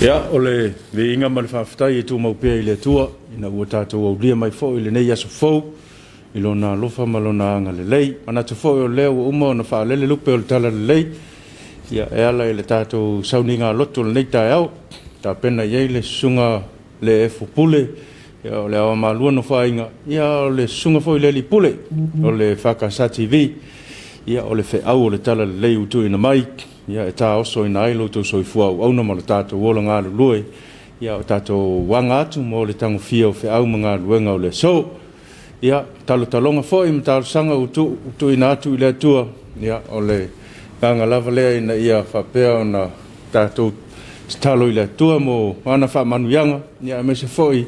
Ia, o le viiga ma le faafetai e tumau pea i le Atua ina ua tatou aulia mai foi lenei aso fou i Lona alofa ma Lona agalelei. Manatu foi o lea ua uma ona faalele lupe o le talalelei, ia, e ala i le tatou sauniga loto i lenei taeao, tapena i ai le susuga le Efo Pule, ia, o le Aoamalua Nofoaiga, ia, o le susuga foi i le Alii Pule o le EFKS TV, ia, o le feau o le talalelei ua tuuina mai, ia, e taosoina ai lo outou soifua auauna ma lo tatou ola galulue, ia, o tatou aga atu mo le tagofia o feau ma galuega o le aso. Ia, talotaloga foi ma talosaga ua tuuina atu i le Atua, ia, o le agaga lava lea ina ia faapea ona tatou tatalo i le Atua mo ana faamanuiaga, ia, aemaise foi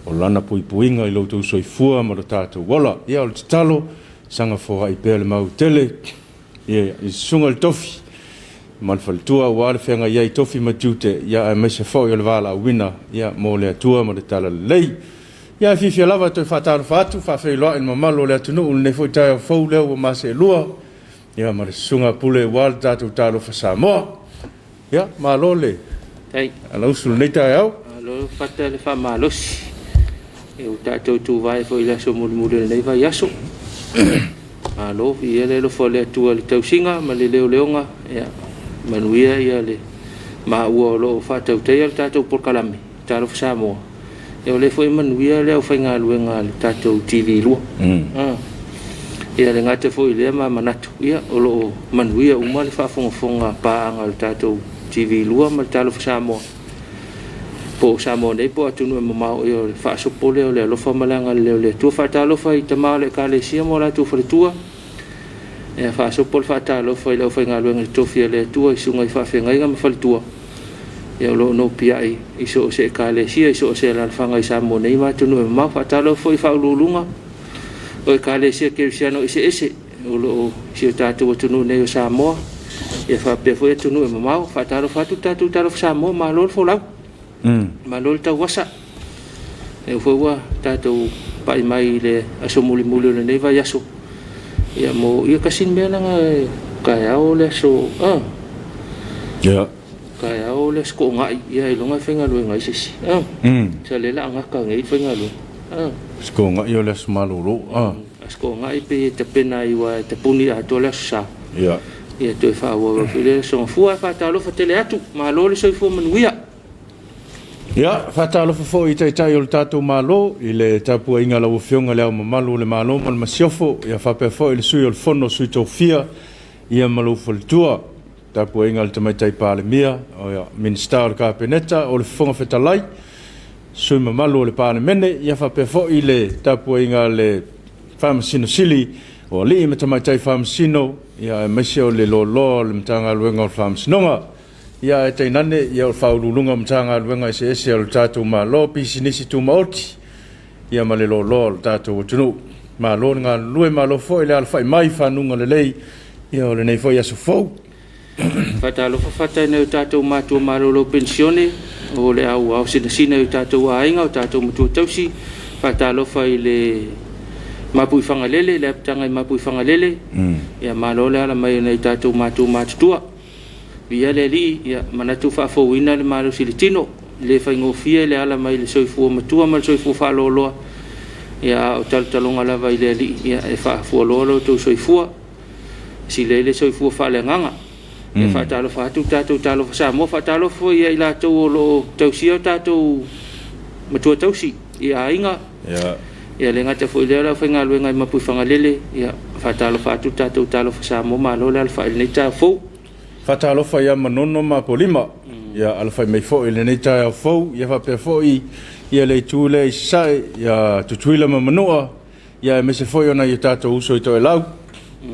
o lana puipuiga i lo outou soifua ma lo tatou ola. Ia, o le tatalo, saga foai pea le mau tele, ia, i susuga i le tofi ma le faletua aua le feagai ai i tofi ma tiute, ia, aemaise foi o le valaauina, ia, mo le Atua ma le talalelei. Ia, e fiafia lava e toe faatalofa atu, faafeiloai i le mamalu o le atunuu i lenei foi taeao fou lea ua maseelua, ia, ma le susuga Pule aua le tatou Talofa Samoa. Ia, malo le alausu i lenei taeao. Malo fata le faamalosi. E ua tatou tuvae foi i le aso mulimuli o lenei vaiaso. Malo, viia le alofa o le Atua i le tausiga ma le leoleoga. Ia, manuia ia le maua o lo o faatautaia le tatou polokalame, Talofa Samoa. Ia o lea foi e manuia le aufaigaluega a le tatou TV2. Ia le gata foi i lea ma manatu, ia o lo o manuia uma le faafogafoga a paaga a le tatou TV2 ma le Talofa Samoa, po o Samoa nei po o atunuu e mamao, ia o le faasopo lea o le alofa ma le agalelei o le Atua. Faatalofa i tama o le Ekalesia ma o latou faletua, ia faasopo le faatalofa i le aufaigaluega totofi a le Atua i susuga i faafeagaiga ma faletua, ia o lo o nopiai i so o se Ekalesia, i so o se alaalafaga i Samoa nei ma atunuu e mamao. Faatalofa foi i faauluuluga o Ekalesia Kerisiano eseese o lo o i si o tatou atunuu nei o Samoa, ia faapea foi atunuu e mamao. Faatalofa atu le tatou Talofa Samoa, malo le folau, malo le tauasa. Lea foi ua tatou pai mai i le aso mulimuli o lenei vaiaso. Ia mo ia kasi le mea leaga e taeao le aso, taeao le aso Toonai, ia ailoga e faigaluega ai se isi. Sa le la gata nei faigaluega. Aso Toonai o le aso malolo. Aso Toonai pe tapena ai aua e tapuni atoa le aso Sa. Ia toe faaauau ai foi le aso Gafua. Faatalofa tele atu, malo le soifua manuia. Ia, faatalofa foi i Taitai o le tatou Malo i le tapuaiga a lau Afioga i Le Ao Mamalu o le Malo ma le Masiofo, ia faapea foi le Sui o le Fono a Sui Tofia, ia ma lou faletua, tapuaiga a le Tamaitai Palemia, Minisita o le Kapeneta, o le Fofoga Fetalai, sui usufono mamalu o le Palemene, ia faapea foi le tapuaiga a le Faamasino Sili, o alii ma tamaitai faamasino, ia aemaise o le loaloa o le Matagaluega o le Faamasinoga. Ia ae tainane ia o Faauluuluga o Matagaluega eseese a le tatou Malo, pisinisi tumaoti, ia ma le loaloa o le tatou atunuu. Malo le galulue, malo foi le alafai mai i fanuga lelei, ia o lenei foi aso fou. Faatalofa faatasi nai o tatou matua malolo penisione o le au ao sinasina i o tatou aiga, o tatou matua tausi. Faatalofa i le Mapuifagalele, le apitaga i Mapuifagalele. Ia malo le ala mai o nai o tatou matua matutua. Viia le Alii, ia manatu faafouina le malosi i le tino, e le faigofie le ala mai le soifua matua ma le soifua faaloaloa, ia a o talotaloga lava i le Alii, ia e faafualoa lo outou soifua, sili ai le soifua faaleagaga. Ia faatalofa atu le tatou Talofa Samoa, faatalofa foi ia i latou o lo o tausia o tatou matua tausi i aiga. Ia le gata foi i lea o le aufaigaluega i Mapuifagalele, ia faatalofa atu le tatou Talofa Samoa, malo le alafai i lenei taeao fou. Faatalofa ia Manono ma Apolima, ia alafai mai foi i lenei taeao fou, ia faapea foi ia le itu lea i Sasae, ia Tutuila ma Manua, ia aemaise foi o nai o tatou uso i Toelau,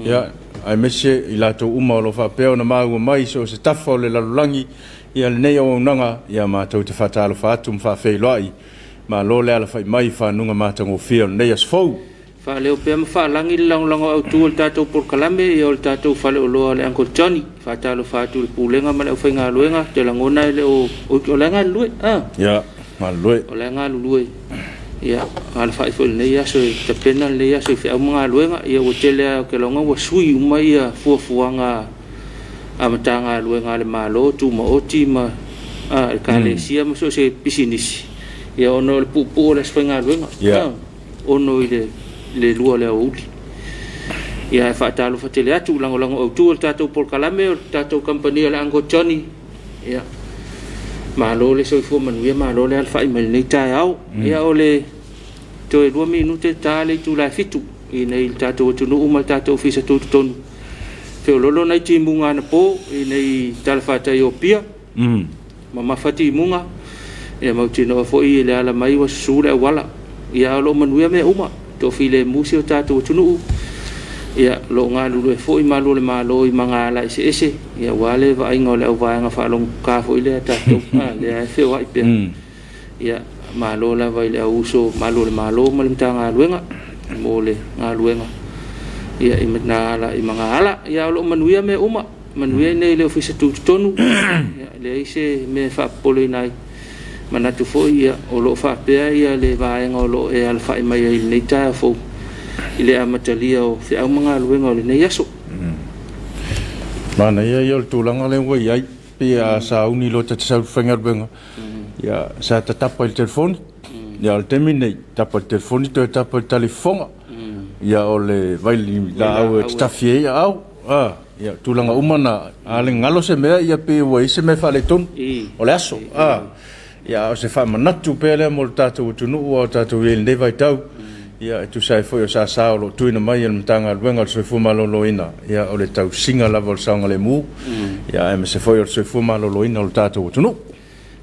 ia aemaise i latou uma o lo o faapea ona maua mai i so o se tafa o le lalolagi, ia lenei auaunaga, ia matou te faatalofa atu ma faafeiloai. Malo le alafai mai i fanuga matagofie o lenei aso fou. Faaleo pea ma faalagi le lagolago autu o le tatou polokalame, ia o le tatou faleoloa o le Uncle Johnny. Faatalofa atu i le Pulega ma le aufaigaluega, ou te lagona e le o... o la e galulue. Ia, galulue. O la e galulue. Ia, alafai foi i lenei aso e tapena lenei aso i feau ma galuega. Ia ua tele lava, ou te lagona ua sui uma ia fuafuaga a Matagaluega a le Malo, tumaoti ma Ekalesia ma so o se pisinisi, ia ona o le puupuu o le aso faigaluega, 6 i le 2 o le aoauli. Ia ae faatalofa tele atu, lagolago autu o le tatou polokalame o le tatou kamupani o le Uncle Johnny. Ia, malo le soifua manuia, malo le alafai mai i lenei taeao. Ia o le toe 2 minute ta le itula e 7 i inei i le tatou atunuu ma le tatou ofisa tutotonu. Feoloolo nai timuga anapo i inei i talafatai o Apia, mamafa timuga, ia mautinoa foi i le ala mai ua susu le auala. Ia ae o lo o manuia mea uma, toafilemu si o tatou atunuu, ia o lo o galulue foi malu o le Malo i magaala eseese, ia aua le vaaiga o le auvaega faalogogata foi lea a tatou, lea e feoai pea. Ia, malo lava i le au uso malu o le Malo ma le Matagaluega mo le galuega ia i magaala. Ia o lo o manuia mea uma, manuia i inei i le Ofisa Tutotonu, ia leai se mea e faapopoleina ai. Manatu foi ia, o lo o faapea ia le vaega o lo o e alafai mai ai i lenei taeao fou i le amatalia o feau ma galuega o lenei aso. Manaia ia o le tulaga lea ua i ai, pei a sauni loa ta te sau i le faigaluega, ia sa tatapa i le telefoni, ia o le taimi lenei, tapa i le telefoni toe tapa i le talifofoga, ia o le vailaau e tatafi ai aao, ia tulaga uma na, a le galo se mea ia pei ua i ai se mea faaletonu o le aso, ia a o se faamanatu pea lea mo le tatou atunuu a o tatou i ai i lenei vaitau, ia e tusa ai foi o sasa o lo o tuuina mai e le Matagaluega o le Soifua Maloloina, ia o le tausiga lava o le saogalemu, ia aemaise foi o le soifua maloloina o le tatou atunuu.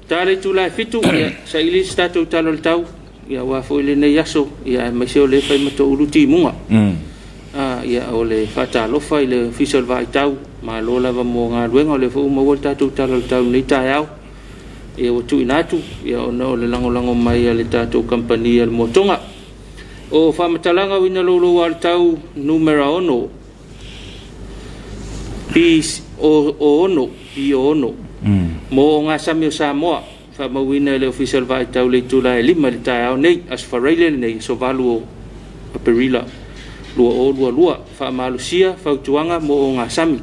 Ta le itula e 7, ia saili se tatou tala o le tau, ia aua foi lenei aso, ia aemaise o lea e fai ma toulu timuga. Ia o le faatalofa i le Ofisa o le Vaaitau, malo lava mo galuega, o lea foi ua maua le tatou tala o le tau i lenei taeao. Ia ua tuuina atu ia ona o le lagolago mai a le tatou kamupani a le Motoga. O faamatalaga uiga louloua o le tau numera 6, P O 6, P O 6, mo ogasami o Samoa, faamauina e le Ofisa o le Vaaitau i le itula e 5 i le taeao nei, Aso Faraile lenei, aso 8 o Aperila 2022. Faamalosia fautuaga mo ogasami.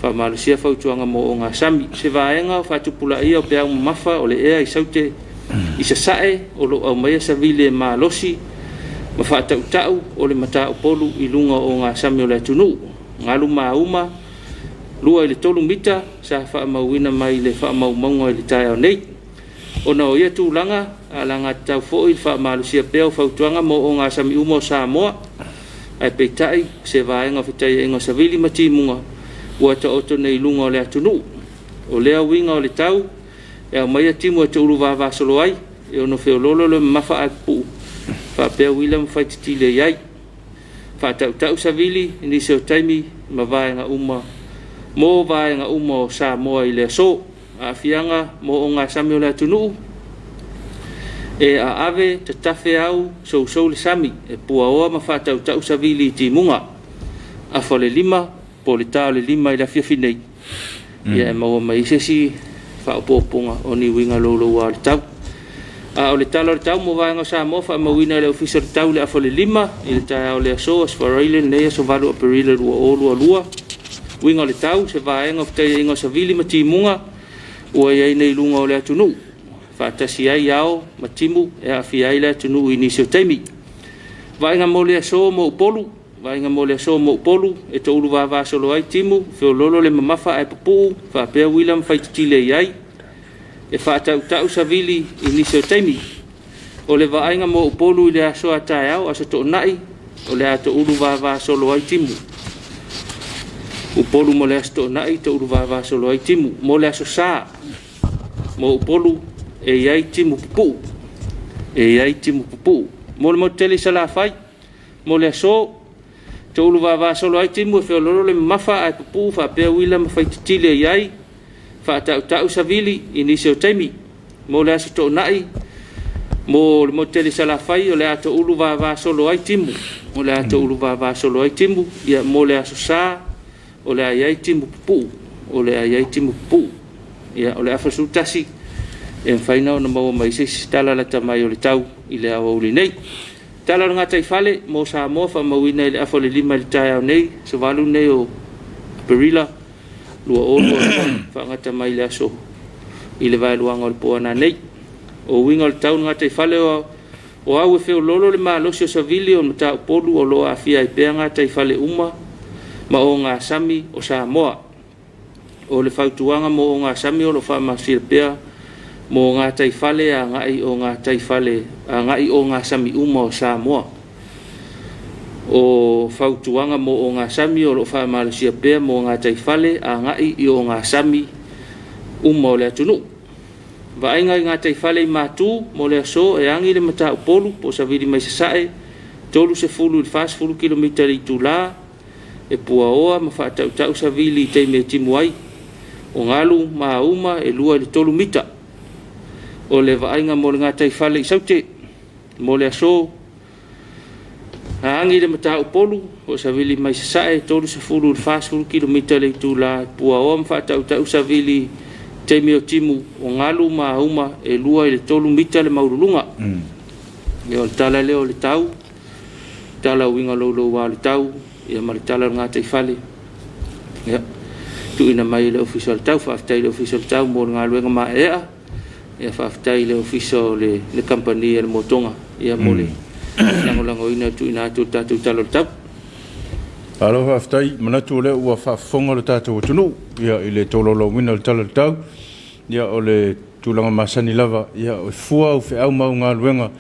Faamalosia fautuaga mo ogasami. Se vaega o faatupulaia o peau mamafa o le ea i Saute i Sasae o lo o aumaia savili e malosi ma faatautau o le mataupolu i luga o ogasami o le atunuu. Galu mauma 2 i le 3 mita sa faamauina mai le faamaumauga i le taeao nei. Ona o ia tulaga, alagatatau foi le faamalosia pea o fautuaga mo ogasami uma o Samoa, ae peitai, o se vaega o fetaiaiga o savili ma timuga ua taoto nei i luga o le atunuu. O lea uiga o le tau e aumaia timu e toulu vavasolo ai, e ono feoloolo le mamafa ae pupuu, faapea uila ma faitetile i ai. Faatautau savili i nisi o taimi ma vaega uma mo vaega uma o Samoa i le aso. Aafiaga mo ogasami o le atunuu, e aave tatafe au sousou le sami, e puaoa ma faatautau savili i timuga. Afa o le 5 po o le ta o le 5 i le afiafi nei, ia e maua mai ai se isi faaopoopoga o ni uiga louloua o le tau. A o le tala o le tau mo vaega o Samoa faamauina e le Ofisa o le Tau i le afa o le 5 i le taeao o le aso, Aso Faraile lenei, aso 8 Aperila 2022. Uiga o le tau, se vaega o fetaiaiga o savili ma timuga ua i ai nei i luga o le atunuu, faatasi ai ao ma timu e aafia ai le atunuu i nisi o taimi. Vaaiga mo le aso mo Upolu, vaaiga mo le aso mo Upolu, e toulu vavasolo ai timu, feoloolo le mamafa ae pupuu, faapea uila ma faitetile i ai, e faatautau savili i nisi o taimi. O le vaaiga mo Upolu i le aso a taeao, aso Toonai, o le a toulu vavasolo ai timu. Upolu mo le aso Toonai, toulu vavasolo ai timu. Mo le aso Sa, mo Upolu, e i ai timu pupuu. E i ai timu pupuu. Mo le motu tele i Salafai, mo le aso, toulu vavasolo ai timu e feoloolo le mamafa ae pupuu faapea uila ma faitetile i ai, faatautau savili i nisi o taimi. Mo le aso Toonai, mo le motu tele i Salafai, o le a toulu vavasolo ai timu. O le a toulu vavasolo ai timu. Ia, mo le aso Sa, o le a i ai timu pupuu. O le a i ai timu pupuu. Ia, o le afa 11, e mafai ona maua mai se isi tala lata mai o le tau i le aoauli nei. Tala o le gataifale mo Samoa faamauina i le afa o le 5 i le taeao nei, aso 8 nei o Aperila 2022, faagata mai le aso i le vaeluaga o le po ananei. O uiga o le tau i le gataifale o au e feoloolo le malosi o savili o le mataupolu o lo o aafia ai pea gataifale uma ma ogasami o Samoa. O le fautuaga mo ogasami o lo o faamalosia pea mo gataifale agai o gataifale agai ogasami uma o Samoa. O fautuaga mo ogasami o lo o faamalosia pea mo gataifale agai i ogasami uma o le atunuu. Vaaiga i gataifale i Matu mo le aso e agi le mataupolu po o savili mai sasae 30 i le 40 kilomita i le itula, e puaoa ma faatautau savili i taimi e timu ai. O galu ma auma e 2 i le 3 mita. O le vaaiga mo le gataifale i Saute mo le aso, a agi le mataupolu po o savili mai sasae 30 i le 40 kilomita i le itula, puaoa ma faatautau savili i taimi o timu, o galu ma auma e 2 i le 3 mita le maualuluga. Ia, o le tala lea o le tau, tala uiga louloua o le tau, ia ma le tala o le gataifale. Ia, tuuina mai e le Ofisa o le Tau. Faafetai i le Ofisa o le Tau mo le galuega maeaea. Ia, faafetai i le Ofisa o le Kamupani a le Motoga, ia, mo le lagolagoina o le tuuina atu o le tatou tala o le tau. Malo faafetai, manatu o lea ua faafofoga le tatou atunuu, ia, i le tolaulauina o le Tala o le Tau. Ia, o le tulaga masani lava, ia, e fua au feau ma au galuega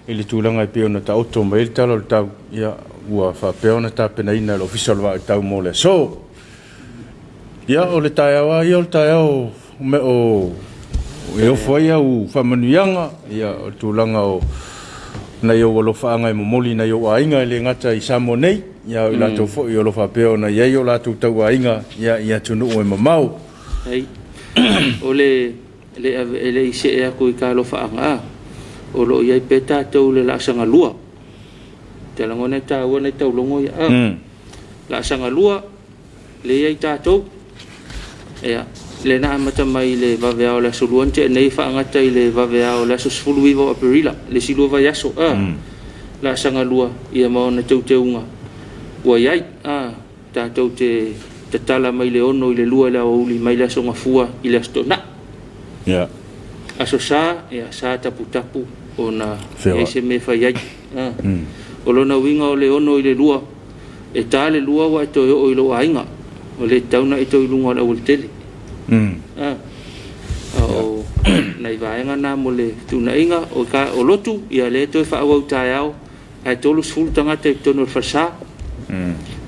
i le tulaga e pei ona taoto mai ai le Tala o le Tau, ia, ua faapea ona tapenaina e le Ofisa o le Vaa o le Tau mo le aso. Ia, o le taeao lava ia o le taeao o e ofo ai au faamanuiaga, ia, o le tulaga o nai ou alofaaga e momoli i nai ou aiga e le gata i Samoa nei, ia, o i latou foi o lo o faapea ona i ai o latou tauaiga, ia, i atunuu e mamao. Ai, o le e le i see atu i ka alofaaga, o lo o i ai pea tatou le laasaga lua. Te lagona e taua nai taulogo ia. Laasaga lua, le i ai tatou. Ia, le na amata mai i le vaveao o le aso Lua na tea nei, faagata i le vaveao o le aso 19 o Aperila, le isi 2 vaiaso. Laasaga lua, ia ma ona teuteuga ua i ai. Tatou te tatala mai le 6 i le 2 i le aoauli mai le aso Gafua i le aso Toonai. Aso Sa, ia, sa taputapu ona i ai se mea e fai ai. O lona uiga o le 6 i le 2, e ta le 2 ua e toe oo i lou aiga. O le tatau na e toe i luga o le aualatele. O nai vaega na mo le fetuunaiga o, ka, o lotu, ia lea toe faaauau taeao, ae 30 tagata i totonu o le falesa.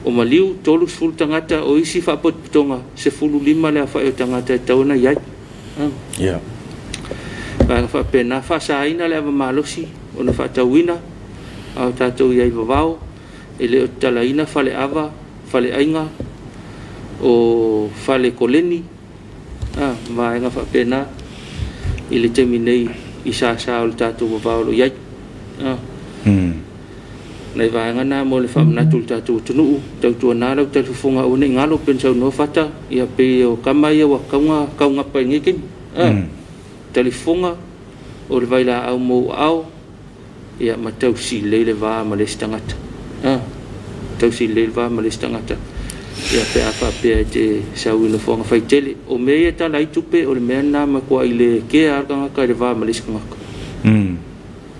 O maliu, 30 tagata, o isi faapotopotoga, 15 le aofai o tagata e tatau ona i ai. Vaega faapena, faasaina le ava malosi ona faatauina, a o tatou i ai vavao, e le o tatalaina faleava, faleaiga, o fale koleni, vaega faapena i le taimi nei i sasa o le tatou vavao o lo o i ai. Nai vaega na mo le faamanatu i le tatou atunuu, tautuana lau talifofoga aua ne i galo pe na saunoa Fata, ia pei o tama ia ua tatau ona taugapa i lenei taimi. Talifofoga o le vailaau mou aao, ia ma tausi lelei le va ma le isi tagata. Tausi lelei le va ma le isi tagata. Ia pe a faapea e te sau i nofoaga faitele. O mea ia tala ai tupe, o le mea lena matuai le kea lava le tagata i le va ma le isi tagata.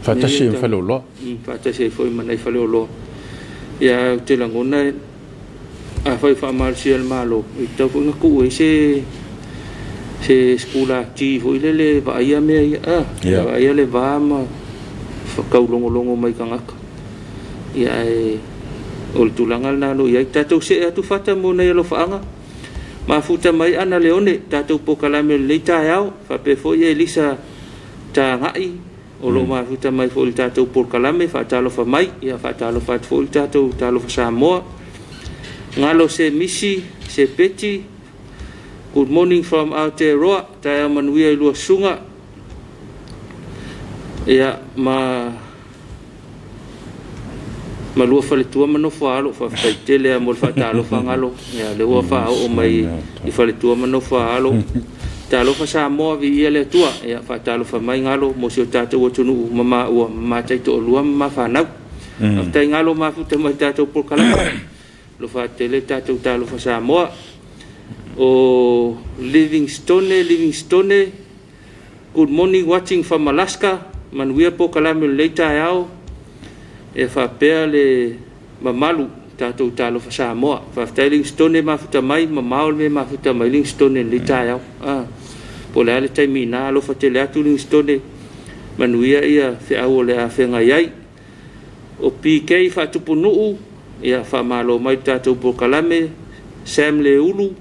Faatasi ai ma faleoloa. Faatasi ai foi ma nai faleoloa. Ia, ou te lagona, afai faamalosia e le Malo, e tatau foi ona tuu ai se sekulati foi lele e vaaia mea ia. Vaaia le va ma taulogologo mai tagata. Ia, ae o le tulaga lena o lo o i ai. Tatou see atu Fata mo nai alofaaga. Mafuta mai Ana Leone, tatou polokalame o lenei taeao, faapea foi Elisa Tagai, o lo o mafuta mai foi i le tatou polokalame, faatalofa mai, ia faatalofa atu foi le tatou talofa Samoa. Galo se misi, se peti, good morning from Aotearoa, taeao manuia i lua susuga. Ia, ma lua faletua ma nofo a alo, faafetai tele lava mo le faatalofa galo. Ia, lea ua faaoo mai i faletua ma nofo a alo. Talofa Samoa, viia le Atua. Ia, faatalofa mai galo mo si o tatou atunuu ma maua ma matai toalua ma mafanau. Faafetai galo mafuta mai tatou polokalame. Alofa tele tatou talofa Samoa. O Livingstone, Good morning watching from Alaska, manuia polokalame o lenei taeao, e faapea le mamalu tatou Talofa Samoa. Faafetai Livingstone mafuta mai, mamao le mea e mafuta mai Livingstone i lenei taeao. Po o le a le taimi i ina, alofa tele atu Livingstone, manuia feau o le a feagai ai. O PK Faatupunuu, ia faamalo mai i le tatou polokalame. Sam Leulu,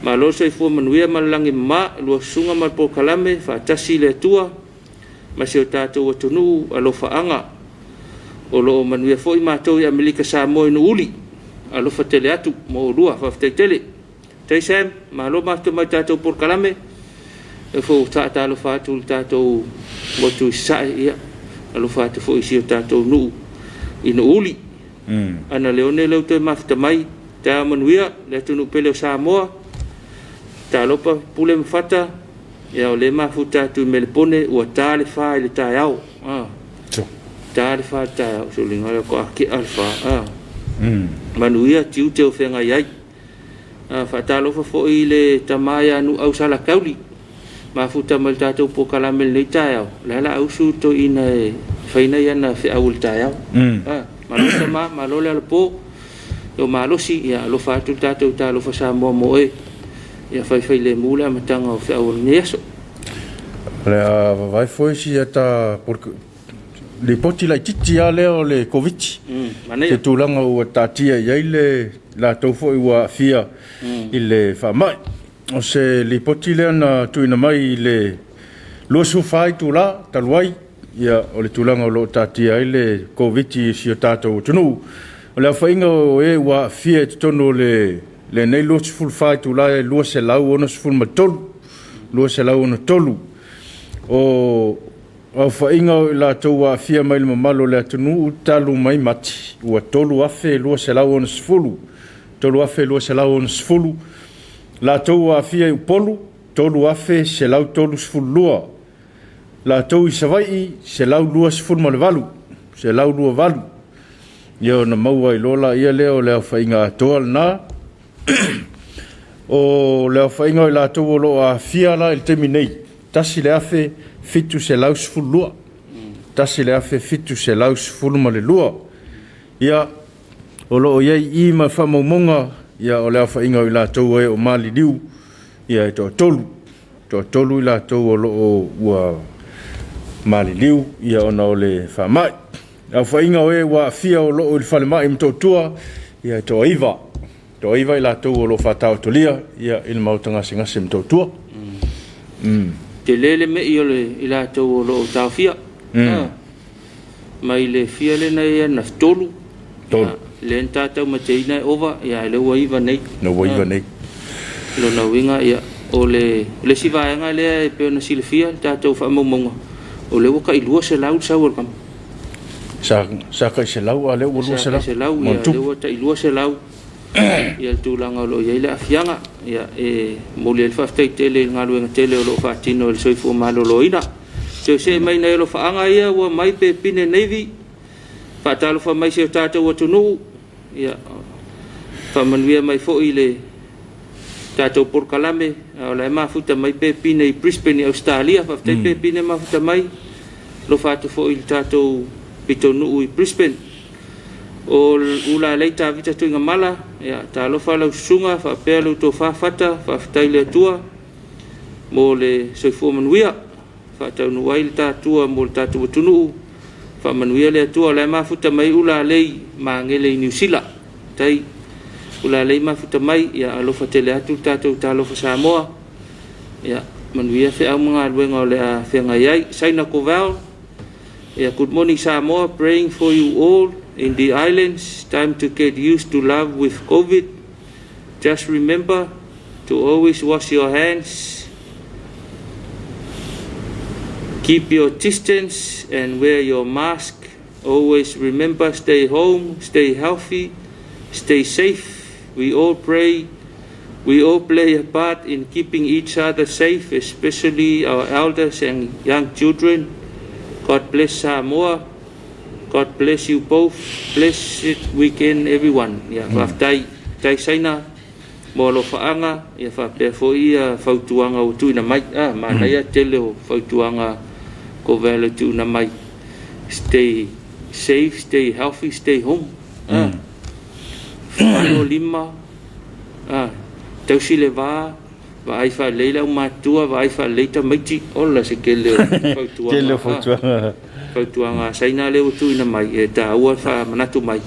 malo le soifua manuia ma le lagi e mama, lua susuga ma le polokalame, faatasi le Atua ma si o tatou atunuu, alofaaga. O lo o manuia foi matou i Amerika Samoa i Nuuuli, alofa tele atu mo oulua, faafetai tele. Tai Sam, malo mafuta mai i le tatou polokalame, e foi ua faatalofa atu i le tatou motu i Sasae, ia alofa atu foi i si o tatou nuu i Nuuuli. Ana Leone lea ua toe mafuta mai, taeao manuia le atunuu pele o Samoa, talofa Pule ma Fata, ia o lea e mafuta atu i Melepone ua ta le 4 i le taeao. Ta le 4 i le taeao, soliga lea ko ake le 4. Manuia tiute o feagai ai. Faatalofa foi i le tama ia Nuuau Salakauli, mafuta mai le tatou polokalame i lenei taeao, o le ala ausu toeaina e faina iana feau i le taeao. Malo tama, malo le alapo, o malosi, ia alofa atu le tatou Talofa Samoa mo oe, ia faifai lemu le amataga o feau o lenei aso. O le a vavae foi si ata lipoti laitiiti lava lea o le Koviti. Manaia. Se tulaga ua taatia i ai le latou foi ua aafia i le faamai. O se lipoti lea na tuuina mai i le 24 itula talu ai, ia o le tulaga o lo o taatia ai le Koviti i si o tatou atunuu. O le aofaiga o e ua aafia i totonu o lenei 24 itula e 263, 263. O aofaiga o i latou ua aafia mai le mamalu o le atunuu talu mai Mati, ua 3,260, 3,260. Latou ua aafia i Upolu, 3,132. Latou i Savaii, 128, 128. Ia ona maua ai loa laia lea o le aofaiga atoa lena. O le aofaiga o i latou o lo o aafia la i le taimi nei, 1,712, 1,712. Ia, o lo o i ai i i ma faamaumauga, ia o le aofaiga o i latou e o maliliu, ia e toatolu, toatolu i latou o lo o ua maliliu ia ona o le faamai. Le aofaiga o e ua aafia o lo o i le falemai i Motootua, ia e toa-9, toa-9 i latou o lo o faataotolia ia i le maota gasegase i Motootua. Tele le mei o le i latou o lo o taofia. Mai le fia lena ia na 3. 3. Lea na tatou mateina e ova, ia lea ua 9 nei. Na ua 9 nei. Lona uiga, ia, o le isi vaega lea e pei ona silafia le tatou faamaumauga, o lea ua tai 200 le sau o le kama. Sa tai 100 a lea ua Sa tai 200. 100, ia, lea ua tai 200 ia le tulaga o lo o i ai le aafiaga. Ia, e momoli ai le faafetai tele i le galuega tele o lo o faatino e le Soifua Maloloina. Toe see mai nai alofaaga ia ua mai Pepine Navy, faatalofa mai si o tatou atunuu, ia, faamanuia mai foi i le tatou polokalame, a o la e mafuta mai Pepine i Brisbane i Ausetalia. Faafetai Pepine mafuta mai, alofa atu foi i le tatou pitonuu i Brisbane. O Ulalei Tavita Tuigamala, ia, talofa lau susuga faapea le tofa Fata, faafetai i le Atua mo le soifua manuia, faataunuu ai le tatua mo le tatou atunuu, faamanuia le Atua. O la e mafuta mai Ulalei Magele i Niu Sila. Tai Ulalei mafuta mai, ia alofa tele atu le tatou Talofa Samoa, ia manuia feau ma galuega o le a feagai ai. Saina Koval, yeah, good morning Samoa, praying for you all in the islands, time to get used to love with COVID. Just remember to always wash your hands, keep your distance and wear your mask. Always remember, stay home, stay healthy, stay safe. We all pray, we all play a part in keeping each other safe, especially our elders and young children. God bless Samoa. God bless you both. Blessed weekend, everyone. Yeah, faafetai. Tai Saina. mo alofaaga ia faapea foi ia fautuaga ua tuuina mai. Manaia tele o fautuaga Kovale tuuina mai. Stay safe, stay healthy, stay home. Fano lima, tausi le va, vaai faalelei le aumatua, vaai faalelei tamaiti, ola se tele o fautuaga. Tele o fautuaga. Fautuaga a Saina lea ua tuuina mai, e taua le faamanatu mai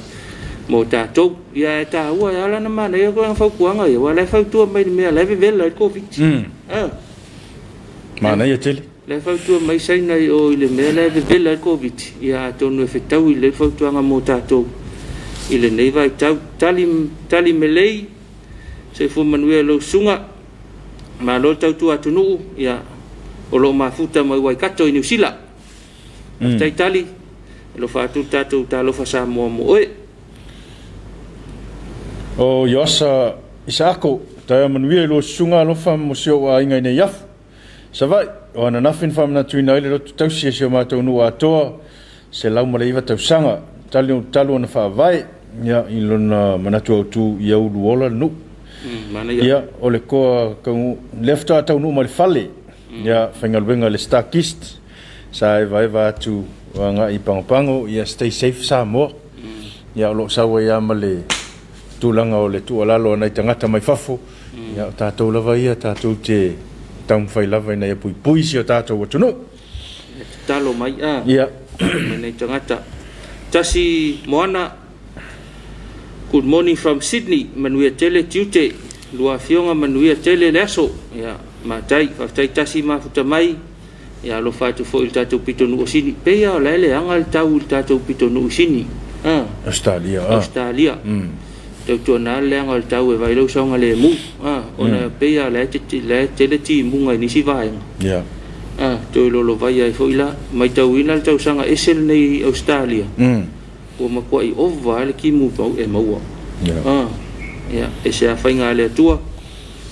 mo tatou. Ia e taua e ala ona manaia koe fautuaga ia, aua o la e fautua mai i le mea o la e vevela ai le Koviti. Manaia tele. La e fautua mai Saina i o i le mea la e vevela ai le Koviti, ia atonu e fetaui lelei le fautuaga mo tatou i lenei vaitau. Tali, tali melei, soifua manuia i lau susuga, malo le tautua atunuu, ia o lo o mafuta mai Waikato i Niu Sila. Faafetai Tali, alofa atu le tatou Talofa Samoa mo oe. O Ioasa Isaako, taea manuia i lua susuga alofa mo si ou aiga i Neiafu, Savaii. O ananafi na faamanatuina ai le lotu tausi a si o matou nuu atoa, 109 tausaga, talu talu ona faavae, ia, i lona manatu autu ia ulu ola le nuu. Ia, o le koa taunuu, lea faatoa taunuu mai le fale, ia, faigaluega i le Starkist, sa evaeva atu agai i Pagopago, ia, stay safe Samoa. Ia, o lo o sau ai lava ma le tulaga o le tuualalo a nai tagata mai fafo, ia, o tatou lava ia, tatou te taumafai lava ina ia puipui si o tatou atunuu. E tatalo mai a mai nai tagata. Tasi Moana, good morning from Sydney, manuia tele tiute, lua afioga manuia tele le aso. Ia, matai, faafetai Tasi mafuta mai. Ia alofa atu foi i le tatou pitonuu o Sini. Pei lava o la e leaga le tau i le tatou pitonuu i Sini. Australia. Australia. Tautuana le leaga o le tau e vaai lou saogalemu. Ona pei lava o la e tele timuga i nisi vaega. Toe lolovaia ai foi la. Matauina le tausaga ese lenei i Australia. Ua matuai ova lava le timu e maua. Ia, ese lava faiga a le Atua.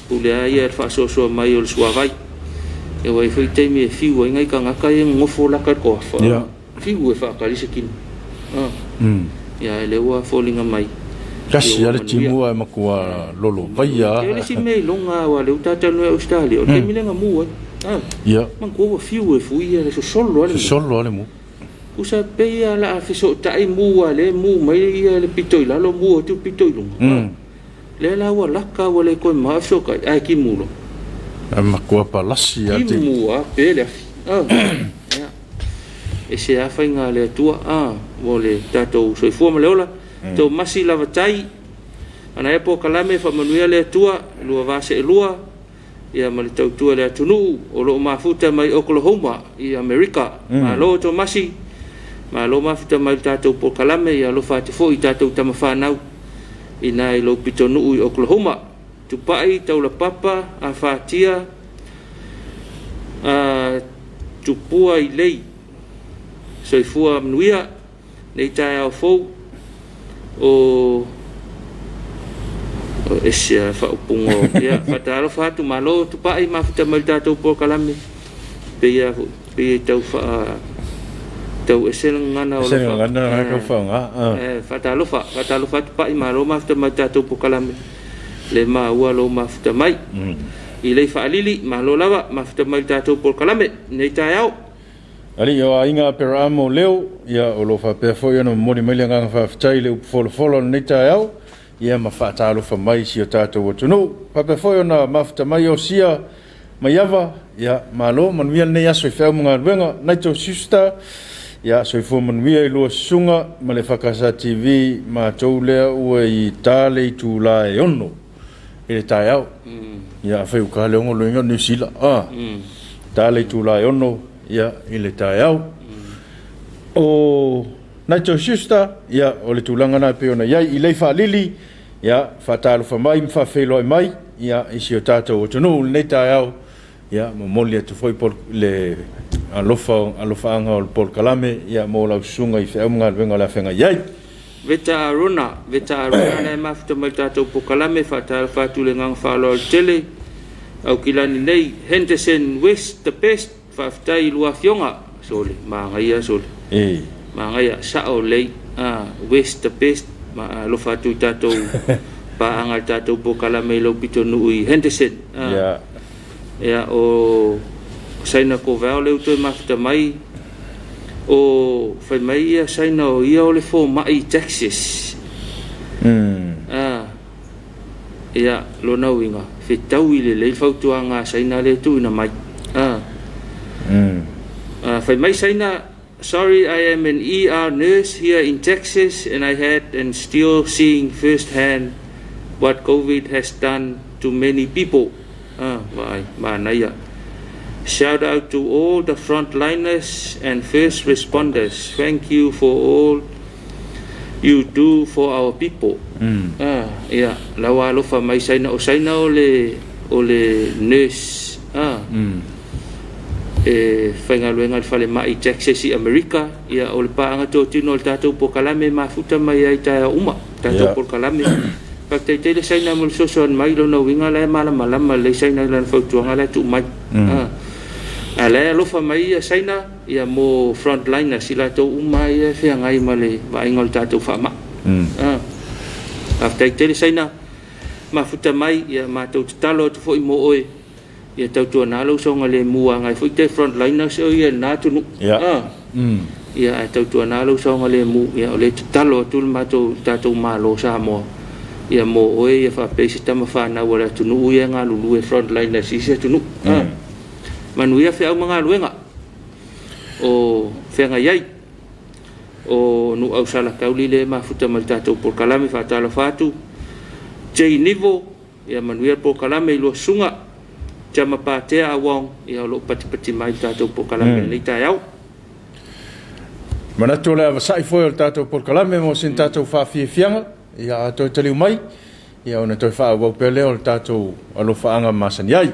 Pule lava ia i le faasoasoa mai o le suavai. E ua i ai foi taimi e fiu ai nai tagata ia nonofo laka i le toafa. Fiu e faatali se tino. Ia, ae lea ua foliga mai. Tasi lava le timu ae matua lolovaia lava. E le isi mea iloga aua o lea ua ta talanoa i Ausetalia, o le taimi lea na mu ai. Manatua ua fiu e fui le sosolo lava le mu. Sosolo lava le mu. Tusa pei lava o le a fesootai mu a lea e mu mai le pito i lalo mu atu le pito i luga. Lea la ua laka ua le toe maea fesootai ae timu loa. Ae matua palasi lava te. Timu lava pe le afi. Ia. Ese lava faiga a le Atua mo le tatou soifua ma le ola. Tomasi Lavatai, ana ea polokalame faamanuia le Atua, lua va seelua, ia ma le tautua i le atunuu o lo o mafuta mai Oklahoma i Amerika. Malo Tomasi, malo mafuta mai i le tatou polokalame, ia alofa atu foi i tatou tama fanau ina i lou pitonuu i Oklahoma. Tupai, Taulapapa, Afatia, Tupua i Lei. Soifua manuia nei taeao fou o ese a faaupuga o ia faatalofa atu malo Tupai mafuta mai le tatou polokalame pei a pei e tau faa tau ese le gagana o Ese le gagana na tau faaaoga. Faatalofa faatalofa atu Tupai malo mafuta mai le tatou polokalame le maua lou mafuta mai i lei faalili malo lava mafuta mai le tatou polokalame nei taeao. Alii o aiga Aperaamo o Leo, ia o lo o faapea foi ona momoli mai le agaga faafetai i le upu folafola o lenei taeao, ia ma faatalofa mai i si o tatou atunuu. Faapea foi ona mafuta mai Osia Maiava, ia malo, manuia lenei aso i feau ma galuega. Naito Schuster, ia soifua manuia i lua susuga ma le FKS TV, matou lea ua i ta le itula e 6 i le taeao. Ia afai ua ta le 6 loiga o Niu Sila, ta le itula e 6 ia i le taeao. O Nigel Schuster, ia o le tulaga lena e pei ona i ai i lei faalili, ia faatalofa mai ma faafeiloai mai ia i si o tatou atunuu i lenei taeao, ia momoli atu foi le alofa alofaaga o le polokalame ia mo lau susuga i feau ma galuega o le a feagai ai. Veta Arona, Veta Arona lea e mafuta mai le tatou polokalame, faatalofa atu i le agaga faaaloalo tele. Aukilani nei, Henderson West the best, faafetai i lua afioga. Sole, manaia sole. Manaia, sao lelei. West the best, ma alofa atu i tatou Paaga a le tatou polokalame i lou pitonuu i Henderson. Ia. Ia, o Saina Kovao lea ua toe mafuta mai, o fai mai ia Saina o ia o le fomai i Texas. Ia, lona uiga, fetaui lelei le fautuaga a Saina lea e tuuina mai. Fai mai Saina, Sorry, I am an ER nurse here in Texas and I had and still seeing first hand what COVID has done to many people. Vaai, manaia. Shout out to all the frontliners and first responders. Thank you for all you do for our people. Ia, la ua alofa mai Saina, o Saina o le nurse e faigaluega i le falemai i Texas i Amerika. Ia, o le paaga totino o le tatou polokalame e mafuta mai ai taeao uma, tatou polokalame. Faafetai tele Saina mo le fesoasoani mai, lona uiga la e malamalama lelei Saina i lana fautuaga la e tuu mai. A la e alofa mai ia Saina ia mo frontliners i latou uma ia e feagai ma le vaaiga o le tatou faamai. Faafetai tele Saina, mafuta mai, ia matou tatalo atu foi mo oe, ia tautuana lou saogalemu agai foi te frontliners o ia i lena atunuu. Ia ae tautuana lou saogalemu, ia o lea e tatalo atu le matou tatou Malo Samoa ia mo oe, ia faapea se tama fanau a le atunuu ia e galulue frontliners i isi atunuu. Manuia feau ma galuega o feagai ai. O Nuau Salakauli lea e mafuta mai le tatou polokalame, faatalofa atu. Jay Nivo, ia manuia le polokalame i lua susuga. Jama Patea Awong, ia o lo o patipati mai le tatou polokalame i lenei taeao. Manatu o le avasa'i foi o le tatou polokalame mo sina tatou faafiafiaga, ia a toe taliu mai, ia ona toe faaauau pea lea o le tatou alofaaga masani ai.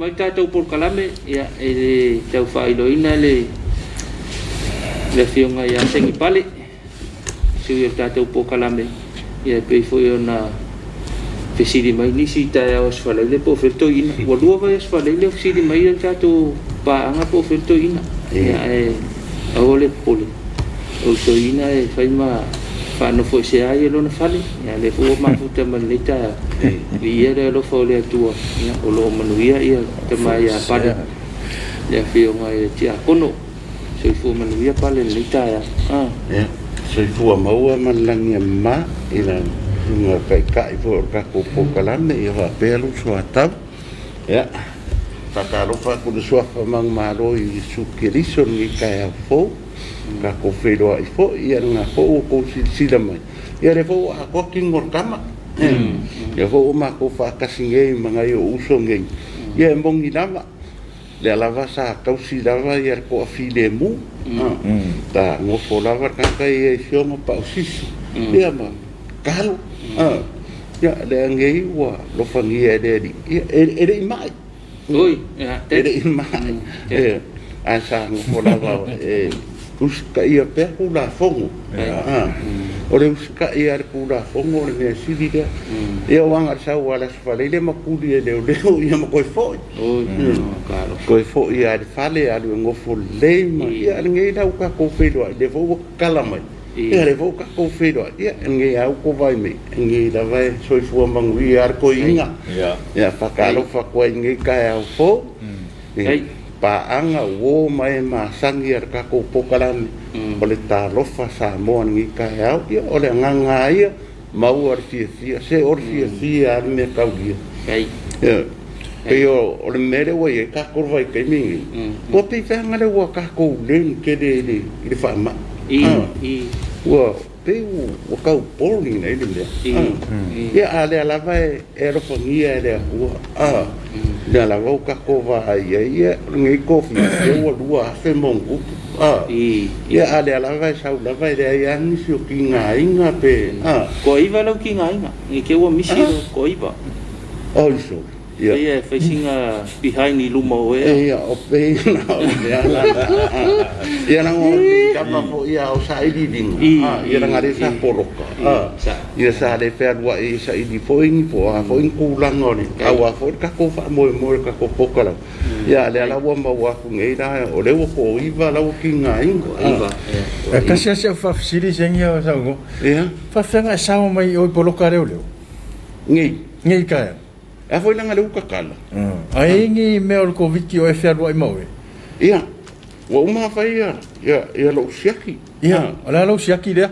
Mai tatou polokalame, ia, e le tau faailoaina le afioga ia Segi Pale, sui o le tatou polokalame, ia e pei foi ona fesili mai nisi i taeao Aso Faraile po o fea le toeaina. Ua 2 vaiaso Faraile o fesili mai le tatou paaga po o fea le toeaina. Ia ae aua le popole, o le toeaina e fai ma faanofoesea ai lona fale, ia lea foi ua mafuta ma lenei taeao. Viia le alofa o le Atua, ia o lo o manuia ia tama ia Pale, le afioga i le Tiakono. Soifua manuia Pale i lenei taeao. Ia, soifua maua ma le lagi e mama i le susuga taitai foi o le tatou polokalame, ia faapea lou soatau. Ia, faatalofa atu i le suafa manumalo i Iesu Keriso i lenei taeao fou, tatou feiloai foi, ia lena foi ua outou silasila mai, ia lea foi ua atoa tino o le tama. Lea foi ua matou faatasi nei ma nai ou uso nei, ia e moni lava, lea lava sa tausi lava ia le toafilemu, sa nofo lava le tagata ia i Fioga Pausisi, ia ma tatalo. Ia lea nei ua alofagia e le Alii, ia e le i mai. E le i mai, ae sa nofo lava e usitaia pea Tulafono. O le usitaia o le Tulafono o le mea sili lea. Ia aua na o le sau lava i le Aso Faraile ma tuli e leoleo ia ma toe foi. Toe foi lava i le fale, alu e nofo lelei ma... Ia lenei la ua tatou feiloai, lea foi ua tatala mai, ia lea foi ua tatou feiloai, ia lenei lava ua outou vaai mai, lenei lava e soifua manuia lava le toeaina. Ia faatalofa atu ai i lenei taeao fou, i paaga, uo ma e masani a le tatou polokalame o le Talofa Samoa i lenei taeao. Ia o le agaga lava ia, maua le fiafia, se o le fiafia lava le mea taulia. Ia, pei o le mea lea ua i ai tatou i le vaitaimi lenei, ua pei feaga lea ua tatou learn tele i le faamai. Ua pei ua tau boring ai le mea. Ia, a o lea lava e alofagia e le Atua. Lea lava ua tatou vaai ai, ia, o lenei Koviti ua 2,000 ma ono tupu. Ia, a o lea lava e sau lava, e leai lava nisi o tigaina pe... Toaiva lau tigaina, ne i te i ua misi lou toaiva. Oi sole. Ia. Ia e fai sina behind i luma o oe. Ia, o pei na o le mea la. Ia leaga o le tama foi ia o sailiiliga, ia leaga lea sa poloka. Ia sa le fealuai e saili foi ni po o a foi ni tulaga o le aua foi le tatou faamoemoe i le tatou polokalame. Ia a o lea la ua maua atu nei la, o lea ua toaiva la ua tigaina. E tasi lava si au faafesili segi a o saunoa. Ia. Faafefea e sao mai i o i poloka leoleo? Nei. Nei taeao. A foi leaga lea ua tatala. Ai ni mea o le Koviti o e fealuai ma oe? Ia, ua uma ona fai ia lou siaki. Ia, o le a lou siaki lea?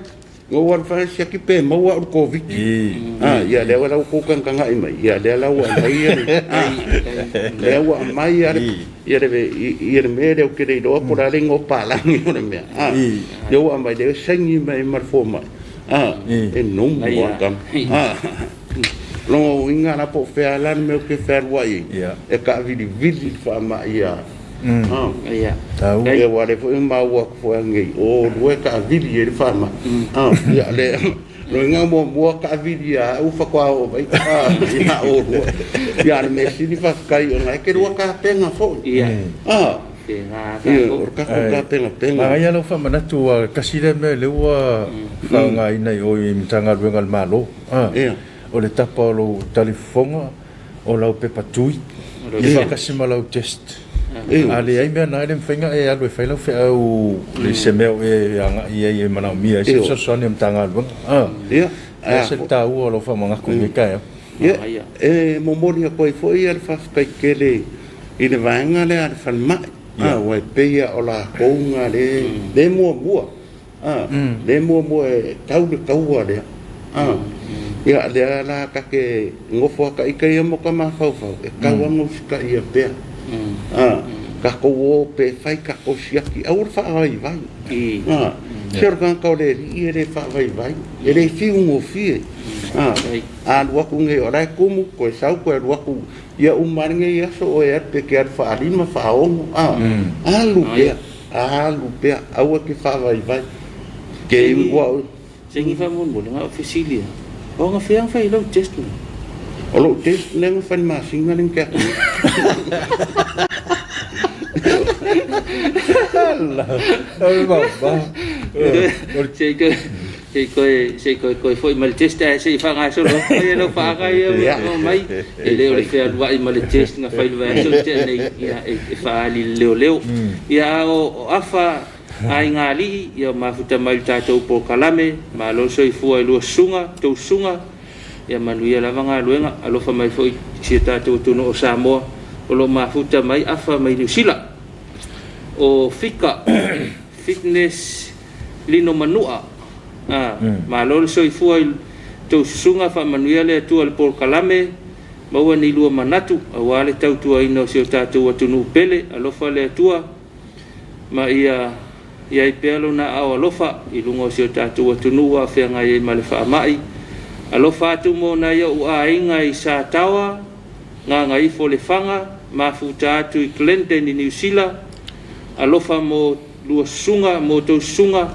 Na ou alu fai siaki pe maua au i le Koviti. Ia, lea la ua outou tagatagai mai, ia lea la ua aumai ia le, lea ua aumai ia le mea lea ou te le iloa po o le a le igoa palagi o le mea. Lea ua aumai, lea ua saini mai ma le fomai. E normal lava tama. Lona uiga la po o fea la le mea ou te fealuai ai, e taavilivili le faamai ia. Ia aua o lea foi e maua atu foi ananei, o lua e taavili ai le faamai. Ia lea, lona uiga muamua taavili ia au faatoa oo mai ia oulua. Ia a o le mea sili faafetai ona e te lua tapena foi. Ia, o le tatou tapenapena. Manaia lau faamanatu, aua tasi lea mea lea ua faaaogaina i o i Matagaluega a le Malo. O le tapa o lou talifofoga, o lau pepa tui, ia faatasi ma lau test. A leai mea na, e le mafai ona e alu e fai lau feau i se mea o e agai i ai e manaomia ai se fesoasoani a Matagaluega. E ese le taua o lau faamanatu i lenei taeao. Ia, e momoli atu ai foi le faafetai tele i le vaega lea a le falemai, aua e pei lava o latou na lea muamua. Lea muamua e tau le taua lea. Ia, lea la ta te nofo lava ita ia ma ta mafaufau, e tatau lava ona usitaia pea. Tatou o pe fai tatou siaki, aua le faavaivai. Se o le tagata o le alii e le faavaivai, e le fiu gofie. A alu atu nei o la e tumu, toe sau toe alu atu, ia uma lava lenei aso oe e alu pe te alu faalima, faaono, alu pea. Alu pea, aua te faavaivai. Ke ua Segi faamolemole, na o fesili lava, o gafea na fai ai lau test lena? O lou test lea na fai i le masina lea na tea atu nei. Se i toe se i toe toe foi mai le test ae se i faagasolo atu ia lau faaga ia ua aumai. E le o le fealuai ma le test na fai i le vaiaso na tea nei, ia e faaali i le leoleo. Ia a o afa aiga alii, ia mafuta mai i le tatou polokalame, malo le soifua i lua susuga, tou susuga, ia manuia lava galuega. Alofa mai foi i si o tatou atunuu o Samoa o lo o mafuta mai afa mai Niu Sila. O Fika Fitness Lino Manua, malo le soifua i tou susuga, faamanuia le Atua i le polokalame, maua ni lua manatu aua le tautuaina o si o tatou atunuu pele. Alofa le Atua ma ia i ai pea Lona aao alofa i luga o si o tatou atunuu a o feagai ai ma le faamai. Alofa atu mo nai ou aiga i Sataoa, Gagaifo Lefaga, mafuta atu i Glenden i Niu Sila. Alofa mo lua susuga, mo tou susuga.